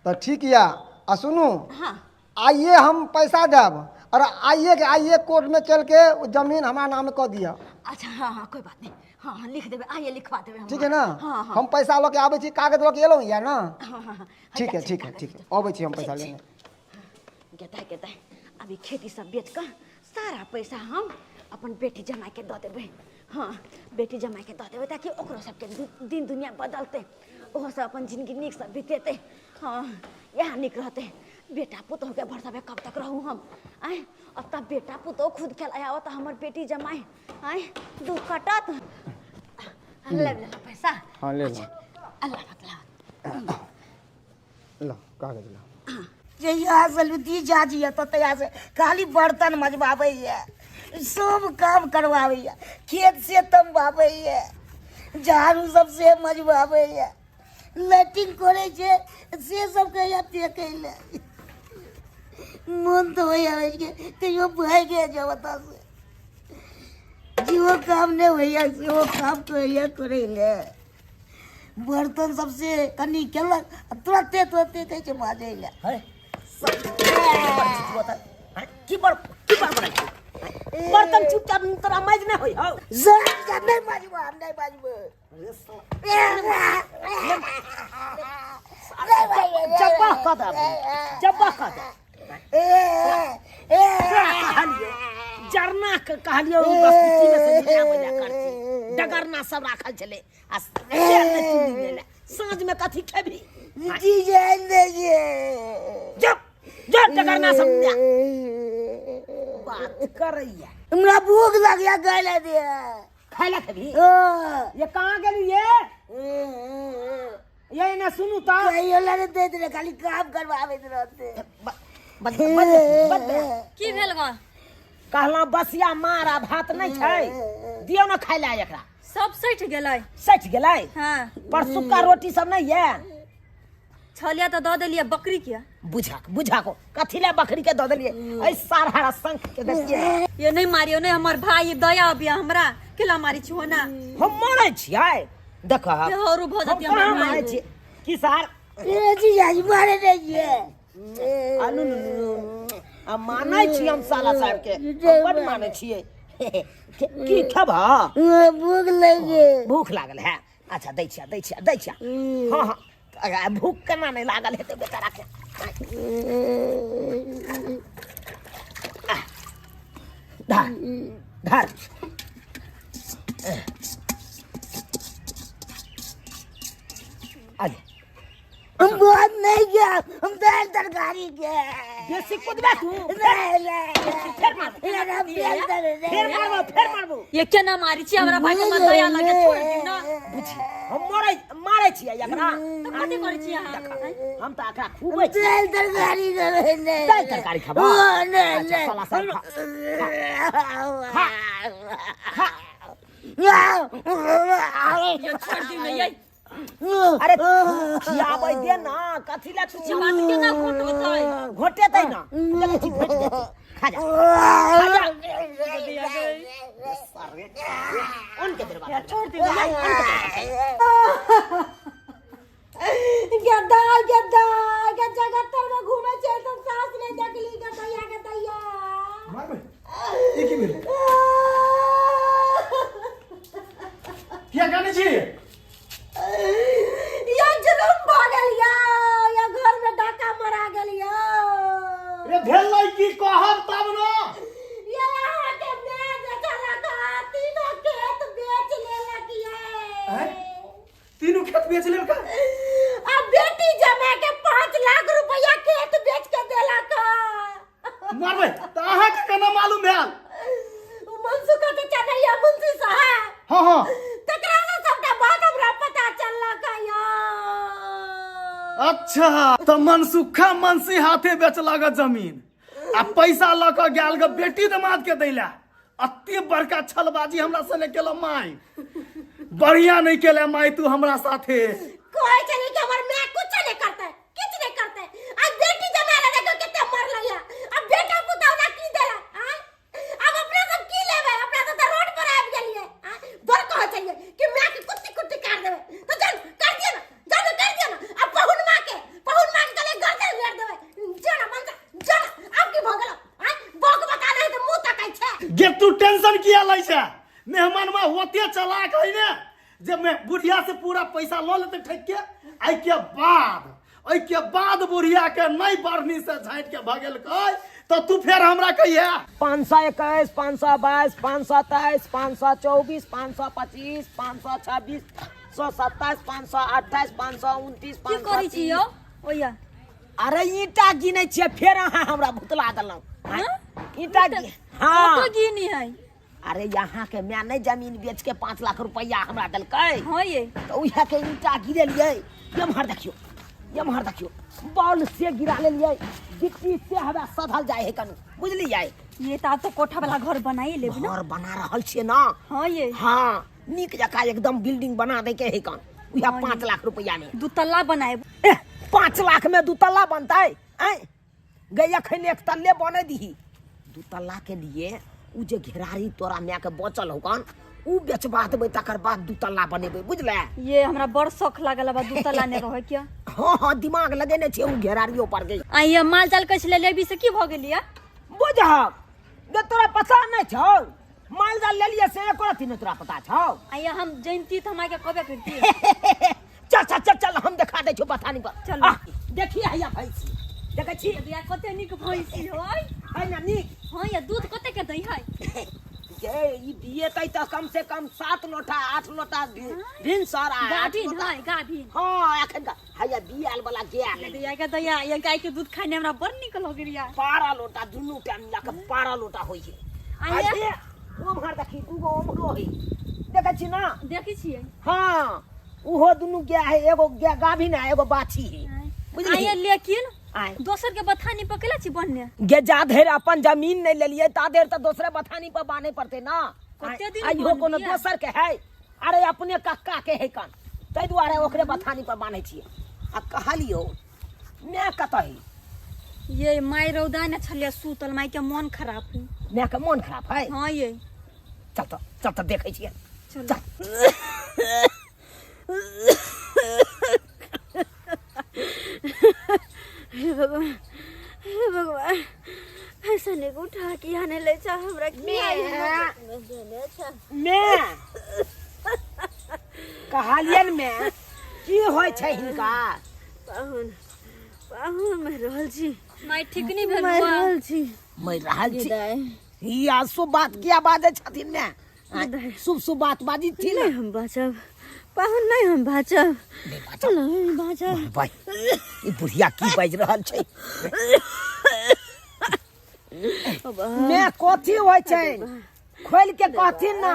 तऽ ठीक यऽ। आ सुनू, हाँ आइए हम पैसा देब और आइए के आइए कोर्ट में चल के ओ जमीन हमारा नाम कऽ दिअ। अच्छा हाँ हाँ, कोई बात नहीं, हाँ हाँ लिख देबै, आइए लिखवा देबै हम। ठीक है ना? हाँ हाँ। हम पैसा लऽ के आबै छी, कागज लऽ के एलहुँ यऽ ना? हाँ हाँ हाँ। ठीक है, ठीक है, ठीक है, अबै छी हम पैसा लेने। गेता गेता, अभी खेती सब बेच कऽ सारा पैसा हम अपन बेटी जमाई के दऽ देबै। हाँ बेटी जमाई के दऽ देबै ताकि ओकरो सबके दिन दुनिया बदलतै, ओहो सब अपन जिंदगी नीकसँ बितेतै। हाँ इएह नीक रहतै। बेटा पुतोहके भरसबे कब तक रहू हम? आँय, अब तऽ बेटा पुतोह खुद खेलाय आवत, हमर बेटी जमाई आँय दुख कटत। ले ले पैसा। हाँ ले लो। अल्लाह मतलब लो कागज लो। जहिया से लुटी जाजी है तो तहिया से खाली बर्तन मजबाबैया, सब काम करवाबैया, खेत से तमबाबैया, झाड़ू सब से मजबाबैया, लैट्रिन करै छै से सब कहिया फेकै लए। मोन तऽ होइया कि कहियो भागि जाउ ओतऽ से। जेहो काम नहि होइया सेहो काम कहैया करै लए। बर्तन सबसे कनि केलक आ तुरते तुरते कहै छै माजै लए। है की बड़ की बड़ बड़ाई छै? बर्तन चुपचाप तोरा माजि नहि होइ हौ? जा जा, नहि माजबो हम, नहि माजबो। जब्बा कऽ दे, जब्बा कऽ दे। तोरा कहलियौ जरना के, कहलियौ ई बसबिट्टी में से निकाल बजा करছি। डगरना सब राखल छलै आ तेल नहि चुन्नी लेले। साँझ में कथी खेबही? जी जान दे। जो जो डगरना सब ला। बात करैया। हमरा भूख लगिया, गाय दे। खाय ला खेबही? हाँ। ये कहाँ गेली ये? ये ने सुनू तऽ। कहियो लगे दैत रहे, खाली काम करवाबैत रहते। बस बस बस। की भेल ग? कहलहुँ बसिया मार आ भात नहि छै, दियौ ने खाय लए एकरा। सब सठि गेलै। सठि गेलै? हाँ। परसुक्का रोटी सब नहि ये? छलिया तऽ दऽ देलियै बकरी के। बुझक बुझक, कथी लए बकरी के दऽ देलियै? एहि सारा शंख के देखियै। ये नहीं मारियो नहीं, हमर भाई दया अबिया हमरा, केला मारी छी ना? हम मारै छियै? देख ये हरू भऽ हम जेतै कहाँ हमर मारै भाई। छियै की सार? ए जी मारे नहीं ये। आलू आ मानै छी हम साला साहब के, हम बड मानै छियै। की खेबह? भूख लगे। भूख लागल है? अच्छा दै छियै, दै छियै, दै छियै। हाँ हाँ, आ भूख केना नहि लागल हेतै बेचारा के? धर धर। आले। हम बहुत नहीं गया, हम दाल तरकारी के। बेसी कुदबे तू? नहीं नहीं। फेर मारबो, फेर मारबो, फेर मारबो। ये केना मारी छी हमरा भाई के? हमरा दया लगे, छोड़ दियौ ना। बुझी हम मारै मारै छियै एकरा। तऽ कथी करै छी अहाँ? देखा, हम तऽ एकरा खुबै छी। दालि तरकारी देबै ने। दालि तरकारी खेबह? ओ, नहि, अच्छा, नहि। साला सब खा। खा खा। ये छोड़ दियौ ने यै। अरे खियाबै दे ना, कथी लए तू बात केना घोटतै? घोटेतै ना, देखै छी घोटि जेतै। खा जा खा जा। अन्न के दरबार छोड़ दियौ ने यै। गद्दा गद्दा गे जगत्तर में घूमे छै तो सास नहीं देखली गदैया गदैया। मारबै ई की भेल? किया कानै छी? या जुलुम भऽ गेल या, या घर में डाका मरा गेल या। रे भेल नहीं की कहब तब न। ये अहाँ के माय जे छलक हँ, तीनों खेत बेच लेलक ये। आँय? तीनू खेत बेच लेलका? आ बेटी जमा के 5 लाख रुपया खेत बेच के देलक हँ। मारबै तऽ अहाँके केना मालूम भेल? उ मनसुख के चलैया मुंशी साहब। हाँ हाँ। तकरा से सबटा बात हमरा पता चललक हँ यौ। अच्छा, तऽ मनसुखा मनसी हाथे बेचलक जमीन आ पैसा लऽ कऽ गेल ग बेटी दमाद के दैला। अते बड़का छलबाजी हमरा सने केला माय, बढ़िया नहीं केला माय तू हमरा साथे। कहै छलै कि हमर माय कुछ नहीं करतै, किछु नहीं करतै, आ बेटी जमा ला देखो कते मरलै या, आ बेटा पुतहु ला की देला? आँय, आब अपना सब की लेबै? अपना सब तऽ रोड पर आबि गेलियै। आँय, बड़ कहै छलियै कि माय के कुत्ती कुत्ती काट देबै, तऽ जान काट दियौ ने, जान काट दियौ ने। आ पहुन माँ के, पहुन माँ के कहलियै गर्दन रेड़ देबै। जो ना मनसा, जो ना। आब की भऽ गेलौ? आँय, बौक बता नहीं तऽ मुँह तकै छै। गे तू टेंशन किया लै छै? मेहमानवा ओते चलाक है ने जे मैं बुढ़िया से पूरा पैसा लऽ लेतै ठकि के, एहिके बाद बुढ़िया के नहीं बढ़नी से झाँटि के भगेलकै तऽ तू फेर हमरा कहिया। 521, 522, 523, 524, 525, 526, 127, 528, 529। की करै छी यौ ओया? अरे ईंटा गिनै छियै, फेर अहाँ हमरा भुतला देलहुँ। ईंटा हाँ। कतऽ गिनी है? अरे यहाँ के माय नहीं जमीन बेच के 5 लाख रुपया हमरा देलकै? हाँ ये। तऽ उएह के ईंटा गिरेलियै। एम्हर देखियौ, एम्हर देखियौ, बॉल से गिरा लेलियै, गिट्टी से हवा सधल जाइ है कनु, बुझलियै? ये तऽ आब तऽ कोठा वाला घर बनाइए लेब ने? घर बना रहल छियै ना। हाँ ये। हाँ, नीक जकाँ एकदम बिल्डिंग बना दै के है कन उएह 5 लाख रुपया में। दू तल्ला बनाएब। एह, 5 लाख में दू तल्ला बनतै? आँय गई, अखन एक तल्ले बने दीही। दू तल्ला के लिए उ जे घेरारी तोरा माय के बचल हो कन, उ बेचबा देबै, तकर बाद दू तल्ला बनेबै, बुझले? ये हमरा बड़ शौक लागल बा दू तल्ला ने रहे क्या। हाँ हाँ, दिमाग लगेने छै उ घेरारियो पर गई। आ ये माल जाल कैसे ले लेबी से की भऽ गेलियै? बुझहक गे, तोरा पता नहि छौ? माल जाल लेलियै से एको रत्ती नहि तोरा पता छौ? आ ये हम जैनती तऽ हमरा के कहबे करती। चल चल चल चल, हम देखा दै छौ बथानी पर। चलू। आह, देखिए हैया भैंसी देखै छी? या कते नीक भैंसी होय। है ना नीक? हाँ, ये दूध कते के दै है? ये ई दिएतै तऽ कम से कम 7 लोटा 8 लोटा भिनसर आ 8 गाभिन लोटा। है गाभिन? हाँ, एखन का हैया बियाल वाला गाय ले। दैया के दैया, ये गाय के दूध खाने हमरा बड़ नीक लगैया। 12 लोटा, दुनू टाइम मिला के 12 लोटा होइ छै। आ ये? आ ओम्हर देखी, दूगो ओम्हरो हइ, देखै छी ना? देखै छियै। हाँ, उहो दुनू गाय है, एगो गाय गाभिन है, एगो बाछी है, आ बुझलिही? ये लेकिन आय। दोसर के बथानी पर केला छी बन्ने? गे, जा धरि अपन जमीन नहीं लेलियै ता धरि तऽ दोसरे बथानी पर बान्हे पड़तै ना। कते दिन आ इहो कोनो बान्हबियै? दोसर के है? अरे अपने कक्का के है कन, ताहि दुआरे ओकरे बथानी पर बान्है छियै। आ कहलियौ, माय कतऽ है? ये माय रौदा ने छलियै सुतल, माय के मन खराब है। माय के मन खराब है? हाँ ये। चल तऽ, चल तऽ, देखै छियै। चलो। चल। हे भगवान, हे भगवान, ऐसा नहीं उठा के यहाँ नहीं ले जा हमरा की मैं कहलियन मैं, की होइ छै हिनका? पाहुन, पाहुन, मरि रहल छी। माय ठीक नहीं भेल? मरि रहल छी। मरि रहल छी? दाइ। ई आ शुभ बात किया बाजै छथिन ने? आँय, शुभ शुभ बात बाजी छी नहीं ने। हम बाँचब पाहुन, नहीं हम बाँचब। नहि बाजब? नहीं बाँचब। भाई, ई बुढ़िया की बाजि रहल छै? मैं कथी होइ छै, खोलि के कहथिन ना।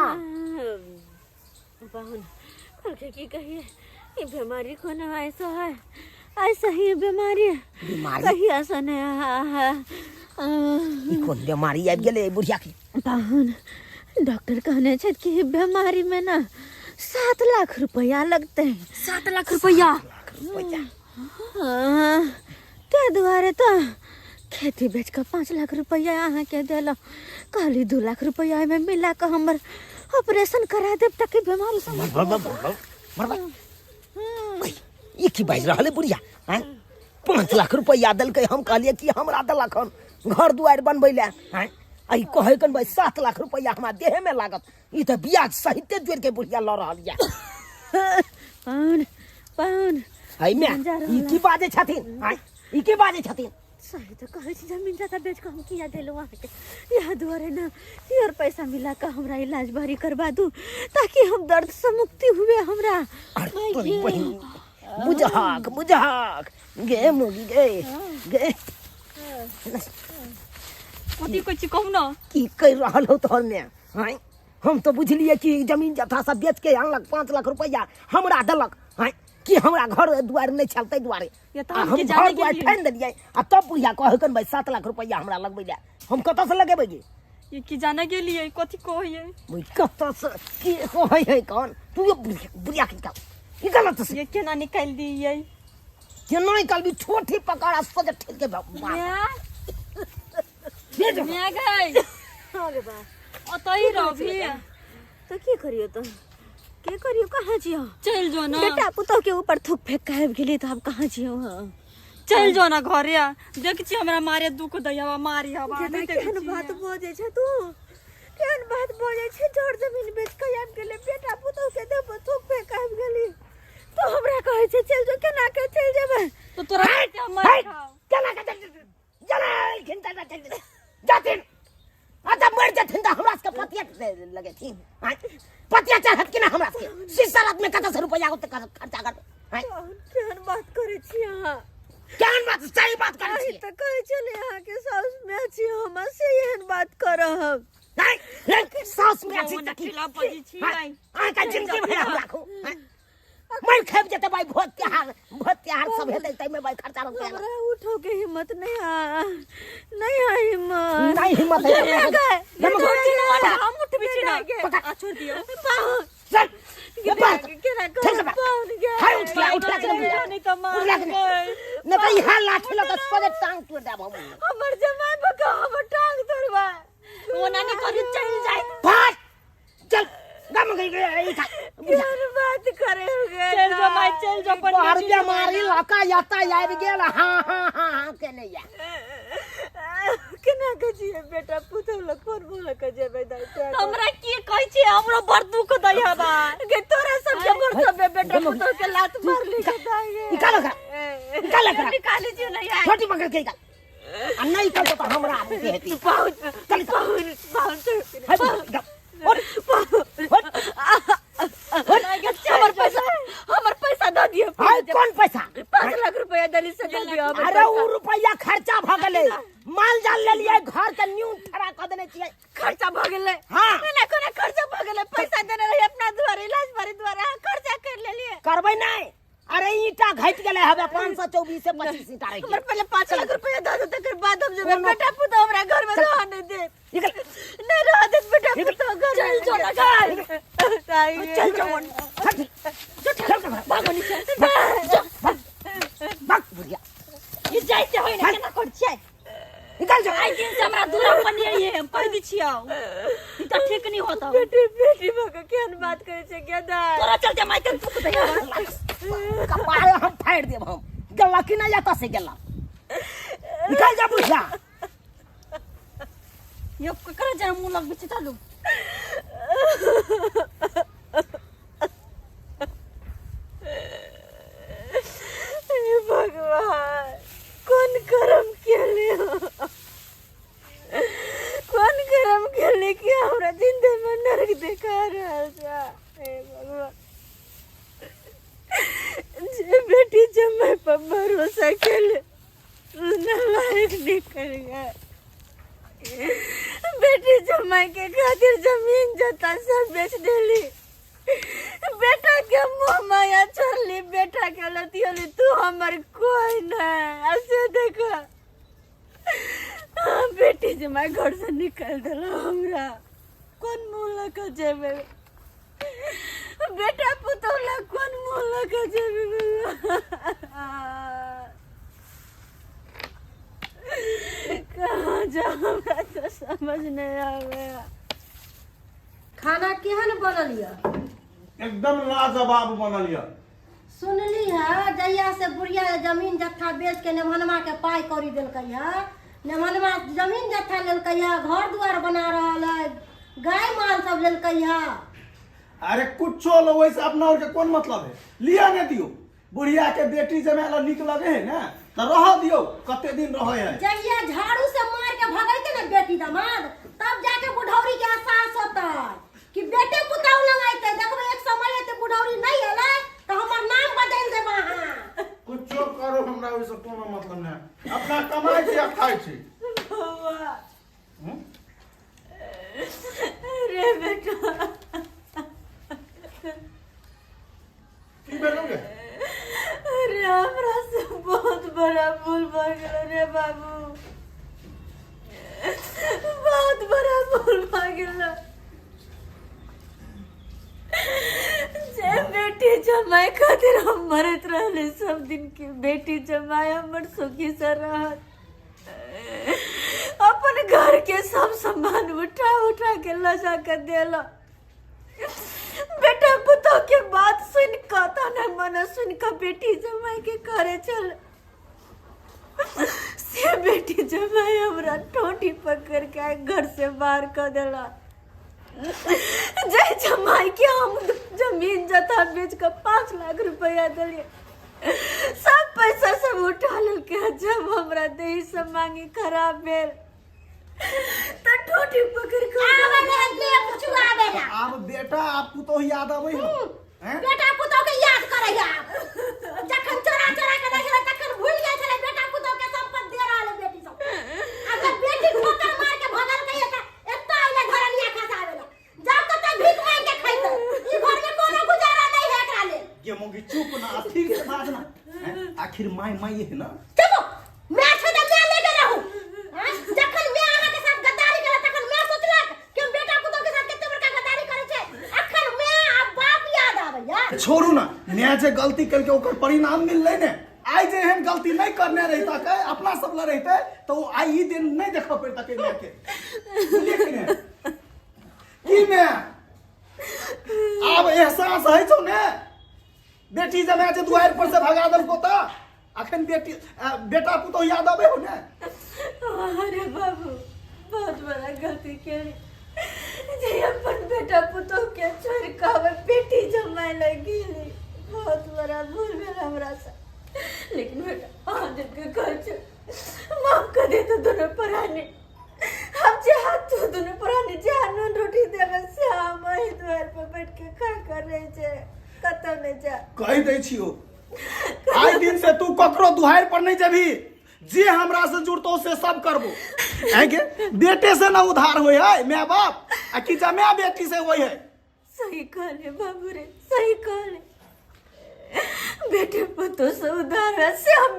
पाहुन, खोल के की कहिए? ई बीमारी कोनो ऐसा है, ऐसा ही बीमारी। बीमारी? कहिया से नहीं है। ई कोन बीमारी आबि गेलै एहि बुढ़िया के? पाहुन, डॉक्टर कहने छथि कि ई बीमारी में ना 7 लाख रुपया लगते हैं। 7 लाख रुपया? रुपैआ। हाँ, ताहि दुआरे तऽ खेती बेच कऽ 5 लाख रुपैआ अहाँके देलहुँ। कहली 2 लाख रुपैआ एहिमे मिला कऽ हमर ऑपरेशन करा देब ताकि बीमारी से मर मर मर मर मर। ई की बाजि रहल है बुढ़िया आँय? 5 लाख रुपैआ देलकै। हम कहलियै कि हमरा देलक हन घर दुआरि बनबै लए आँय, आ ई कहै कन भाई 7 लाख रुपैआ हमरा देहेमे लागत। ई तऽ ब्याज सहिते जोड़ि के बुढ़िया लऽ रहल यऽ। पाहुन, पाहुन। है मे। जा रहल ई की बाजै छथिन आँय? ई की बाजै छथिन? सही तऽ कहै छी। जमीन जाता बेच कऽ हम किया देलहुँ अहाँके? इएह दुआरे ने कि और पैसा मिला कऽ हमरा इलाज भरी करवा दू ताकि हम दर्द से मुक्ति हुए हमरा। अरे तोरी बहिन, बुझहक बुझहक गे मुगी, गे गे। कथी कहै छी, कहू ने। की कहि रहल हो तोहर में आँय? हम तो बुझलिए कि जमीन जथा सब बेच के आनलक, 5 लाख रुपया हमरा देलक आँय, कि हमरा घर दुआरि नहि छल ताहि दुआरे। ये तऽ आ हम हम के घर जाने दुआरि गेलियै। ठानि देलियै आ तब बुढ़िया कहै कन भाई 7 लाख रुपया हमरा लगबै लए, हम कतऽ से लगेबै गे? ये की जाने गेलियै कथी कहैयै। बुझ कतऽ से की कहै है कौन तू? ये बुढ़िया, बुढ़िया के निकाल, ई गलत से। ये केना निकालि दियै? केना निकालबी? ठोठी पकड़ आ सोझे ठेल के बाप। माय। भेज। माय गई, ओतही रहबी? तऽ की करियो, तऽ की करियो? कहाँ जियो? चलि जो ने। बेटा पुतोह के ऊपर थूक फेंक के आबि गेली तऽ आब कहाँ जियो हम? चलि जो ने घरे। देख छी हमरा मारे दुख दै हवा, मारी हवा नहि देखै केहन छी। बात बजै छै तू, केहन बात बजै छै? जर जमीन बेच के आबि गेलै, बेटा पुतोह के देह पर थूक फेंक के आबि गेली, तो हमरा कहै छै चलि जो। केना के चलि जेबै? तो तोरा हम मारि खाओ। केना के चलखिन तऽ जाथिन आ तऽ मरि जेथिन तऽ हमरा सबके पतिया लगेथिन आँय? पतिया चढ़त कि ना हमरा सबके? शीशा रात में कतऽ से रुपैआ ओते खर्चा करबै आँय? केहन बात करै छी अहाँ? केहन बात? सही बात करै अही छियै। तऽ कहै छलै अहाँके साउस माय छी हम, से एहन बात करब? नहीं नहीं, साउस में छी ओना तऽ की? खिला बजै छी। आँय? अहाँके जिंदगी भरि हम राखू आँय? मरि खेप जेतै भाई, भोज त्योहार, भोज त्योहार सब हेतै ताहिमे भाई खर्चा रुपैआ। हमरा उठो के हिम्मत नहीं आ, नहीं आ हिम्मत। नहीं हिम्मत है। हम उठबी छी ना। आ छोड़ दियौ। चल ये बात केना ठीक है। पाहुन गे। हाय, उठ ला, उठ ला के नहीं। नहीं तऽ मार उठ ला के नहीं। नहीं तऽ इहाँ लाठी लऽ कऽ सोझे टांग तोड़ि देब हम। हमर जमाई बका हमर टांग तोड़बा। ओना नहि करू, चलि जाय। भाग, चल गम गई गई ई खा। केहन बात करे हो गे? चलि जो माय, चलि जो अपन। तोहर बेमारी लऽ कऽ एतऽ आबि गेल, हाँ हाँ हाँ हाँ केने या। केना के जिए बेटा पुतोह लग, कोन मुँह लऽ के जेबै दाइ? हमरा की कहै छी? हमरो बड़ दुख दै हवा। गे तोरा सबके बड़ सबे बेटा पुतोह के लात मारली के दाइ गे। निकाल ओकरा, निकाल ओकरा। निकाली छियै ने यार। छोटी पकड़ के निकाल आ नहि निकलतौ तऽ हमरा मुँह हेती। पाहुन। चल। पाहुन, पाहुन। हाय, जा। उठ, उठ। हमर पैसा, हमर पैसा दऽ दियौ। हाय, कोन पैसा? 5 लाख रुपया देली से दऽ दियौ हमर अरे पैसा। उ रुपैआ खर्चा भऽ गेलै, माल जाल लेलियै, घर के न्यून ठड़ा कऽ देने छियै। खर्चा भऽ गेलै? हाँ। ना कोना खर्चा भऽ गेलै? पैसा देने रही अपना दुआरे, इलाज भरे दुआरे, अहाँ खर्चा कर लेलियै। करबै नहि। अरे ईंटा घटि गेलै हवे, 524 से 25 ईंटा रहि हमर गेलै। पहिले 5 लाख रुपया दऽ दो, तकर बाद हम जेबै। कोनो- बेटा पुतोह हमरा घर में रह नहीं देत। निकल। नहीं रह देत बेटा निकल। पुतोह घर में। चल जो ना घर। चल चल जो। चल चल चल, भाग भाग भाग बुढ़िया। ई जाइते होइ ने, केना कर छियै? निकल जा। आइ दिन से हमरा दूरा पर नहीं आइए, हम कह दी छियौ। ई तऽ ठीक नहीं होता। बेटी, बेटी भऽ कऽ केहन बात करै छै गेदा? तोरा चलते माय के दुख दै हवा। कपारे हम फाड़ि देब। हम गेला कि नहि एतऽ से गेला? निकल जा बुढ़िया। यो ककरा जना मुँह लगबै छै? चलू। हे भगवान, कोन कर्म केले हो? कोन कर्म केले कि हमरा जिंदगी में नरक देखा रहल छा? हे भगवान, जे बेटी जमाई पर भरोसा केले उ नालायक निकल गए। बेटी जमाई के खातिर जमीन जता सब बेच देली, बेटा के मोह माया छोड़ली। तोरा के लतियली तू हमर कोई नहीं ऐसे देख बेटी जमाई घर से निकाल दिल हमरा कोन मुँह लऽ कऽ जेबै बेटा पुतोह लग कोन मुँह लऽ कऽ जेबै कहाँ जा हमरा तो समझ नहीं आवे खाना केहन बनल यऽ एकदम लाजवाब बनल यऽ सुनली है जहिया से बुढ़िया जमीन जत्था बेच के नेमहनमा के पाई कौड़ी देलकै है नेमहनमा जमीन जत्था लेलकै है घर दुआर बना रहल है गाय माल सब लेलकै है अरे कुछो लो वैसे अपना और के कौन मतलब है लिया नहीं दियो बुढ़िया के बेटी जमाय ला निक लगे है ना तो रह दियो कते दिन रहे है जहिया झाड़ू से मार के भगैते ना बेटी दामाद तब जाके बुढ़ौरी के एहसास होतै कि बेटे पुतहु लग अयतै देखबै एक समय अयतै बुढ़ौरी नहि एलै तऽ हमर नाम बदलि देब अहाँ कुछो करो हमरा ओहिसँ कोनो मतलब नहि अपना कमाइ छी आ खाइ छी बौआ हम्म? अरे बेटा की भेलौ गे अरे हमरा से बहुत बड़ा भूल भऽ गेल रे बाबू बहुत बड़ा भूल भऽ गेल जे बेटी जमाई खातिर हम मरत रहले सब दिन के बेटी जमाई हमर सुखी से रहत अपन घर के सब सामान उठा उठा के ल जा के देला बेटा पुतोह के बात सुन कऽ ताना मना सुन कऽ बेटी जमाई के करे चल से बेटी जमाई हमरा ठोटी पकड़ के आइ घर से बाहर कऽ देला जय जमाई के हम जमीन जथा बेच कऽ 5 लाख रुपया देलियै सब पैसा सब उठा लेलकै जब हमरा देही सब मांगी खराब भेल तऽ ठोटी पकड़ कऽ आबै ने दे कुछ आबै ना आब बेटा आब पुतोह याद अबै हो हैं? बेटा पुतोह के याद करे आब जखन चोरा चोरा के दै छलै तखन भूल जाइ छलै बेटा पुतोह के संपत्ति दे रहल है बेटी सब आ जब बेटी ठोकर मार के भगल गई त एत्ता अइले घरनिया खसावे ला जाओ कतऽ भीख मांग के खैते ई घर में कोनो गुजारा नहीं है एकरा लेल ये मोगी चुप ना स्थिर से बाज ना हैं? आखिर माय माय है ना चुप मैं छै तऽ मैं लेके रहू आँय? जखन मैं अहाँ के साथ गद्दारी केलक तखन मैं सोचलक कि हम बेटा पुतोह के साथ कते बड़का गद्दारी करै छै अखन मैं आ बाप याद आबैया छोड़ू ना मैं जे गलती करके ओकर परिणाम मिललै ने आइ जे एहन गलती नहीं करने रहिता के अपना सब ल रहिते तो ओ आइ ई दिन नहीं देखऽ पड़ता के मैं के बुझलियै कि ने की मैं आब एहसास होइ छौ ने बेटी जमाय जे दुआरि पर से भगा देलको तऽ अखन बेटी बेटा पुतोह याद अबै हो ने अरे बाबू बहुत बड़ा गलती केली जे अपन बेटा पुतोह के छोड़ कऽ हमर बेटी जमाय लग गेली बहुत बड़ा भूल भेल हमरा से लेकिन बेटा अहाँ के कहै छै माफ कर दे तो दोनों प्राणी हम जे हाथ तो दोनों प्राणी जे नून रोटी देबै से हम एहि दुआरि पर बैठ के खा कर रहै छै कतौ नहि जा कहि दै छियो आइ दिन से तू ककरो दुहारि पर नहीं जेबही जे हमरा से जुड़तो से सब करबो आइ के बेटे से ना उधार होय है my बाप आ कि जमाय बेटी से होय है सही कहले बाबू रे सही कहले बेटे पुतो से उधार है, से हम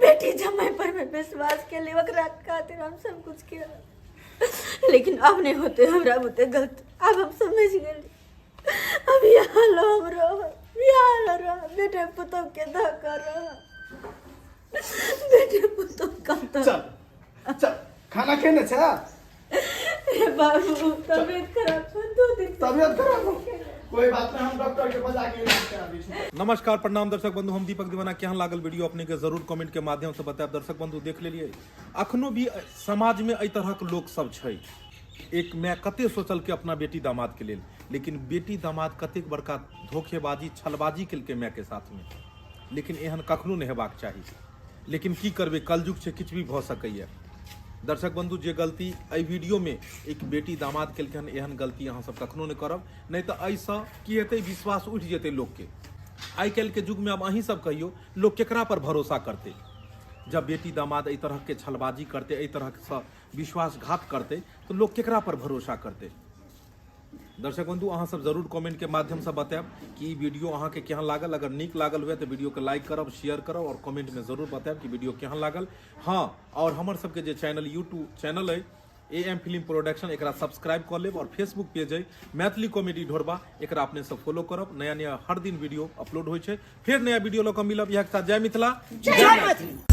बेटी जमाई पर में विश्वास के लिए ओकरा खातिर हम सब कुछ किया लेकिन अब नहीं होते हमरा बुते गलत अब हम समझ गेली अब यहाँ लो हम रहो यहाँ लो रहो बेटे पुतो के धोखा रहो बेटे पुतो का तो चल चल खाना खेने छै अरे बाबू तबीयत खराब छौ 2 दिन से तबियत खराब हो कोई बात नहीं हम डॉक्टर के बजा के इलाज करा दै छी नमस्कार प्रणाम दर्शक बंधु हम दीपक दीवाना केहन लागल वीडियो अपने के जरूर कमेंट के माध्यम से बतायब दर्शक बंधु देख लेलिए अखनो भी समाज में एहि तरहक लोक सब छै एक माय कते सोचल के अपना बेटी दामाद के लेल लेकिन बेटी दामाद कतेक बड़का धोखेबाजी छलबाजी केलकै माय के साथ में लेकिन एहन कखनो नहि हेबाक चाही लेकिन की करबै कलयुग छै किछु भी भऽ सकैए दर्शक बंधु जे गलती एहि वीडियोमे एक बेटी दामाद केलकै हन एहन गलती अहाँ सब कखनो नहि करब नहि तऽ एहिसँ की हेतै विश्वास उठि जेतै लोकके आइ काल्हिके युगमे आब अहीं सब कहियौ लोक केकरा पर भरोसा करतै जब बेटी दामाद एहि तरहके छलबाजी करतै एहि तरहसँ विश्वासघात करतै तऽ लोक केकरा पर भरोसा करतै दर्शक बंधु, अहाँ सब जरूर कमेंट के माध्यम से बतायब कि ई वीडियो अहाँ के केहन लागल। अगर नीक लागल हुए तो वीडियो के लाइक करब, शेयर करब और कमेंट में जरूर बतायब कि वीडियो केहन लागल। हाँ, और हमर सबके जे चैनल यूट्यूब चैनल है ए एम फिल्म प्रोडक्शन, एकरा सब्सक्राइब कऽ लेब और फेसबुक पेज है मैथिली कॉमेडी ढोरबा, एकरा अपने सब फॉलो करब। नया नया हर दिन वीडियो अपलोड होइ छै। फेर नया वीडियो लऽ कऽ मिलब। इएह के साथ जय मिथिला, जय मैथिली।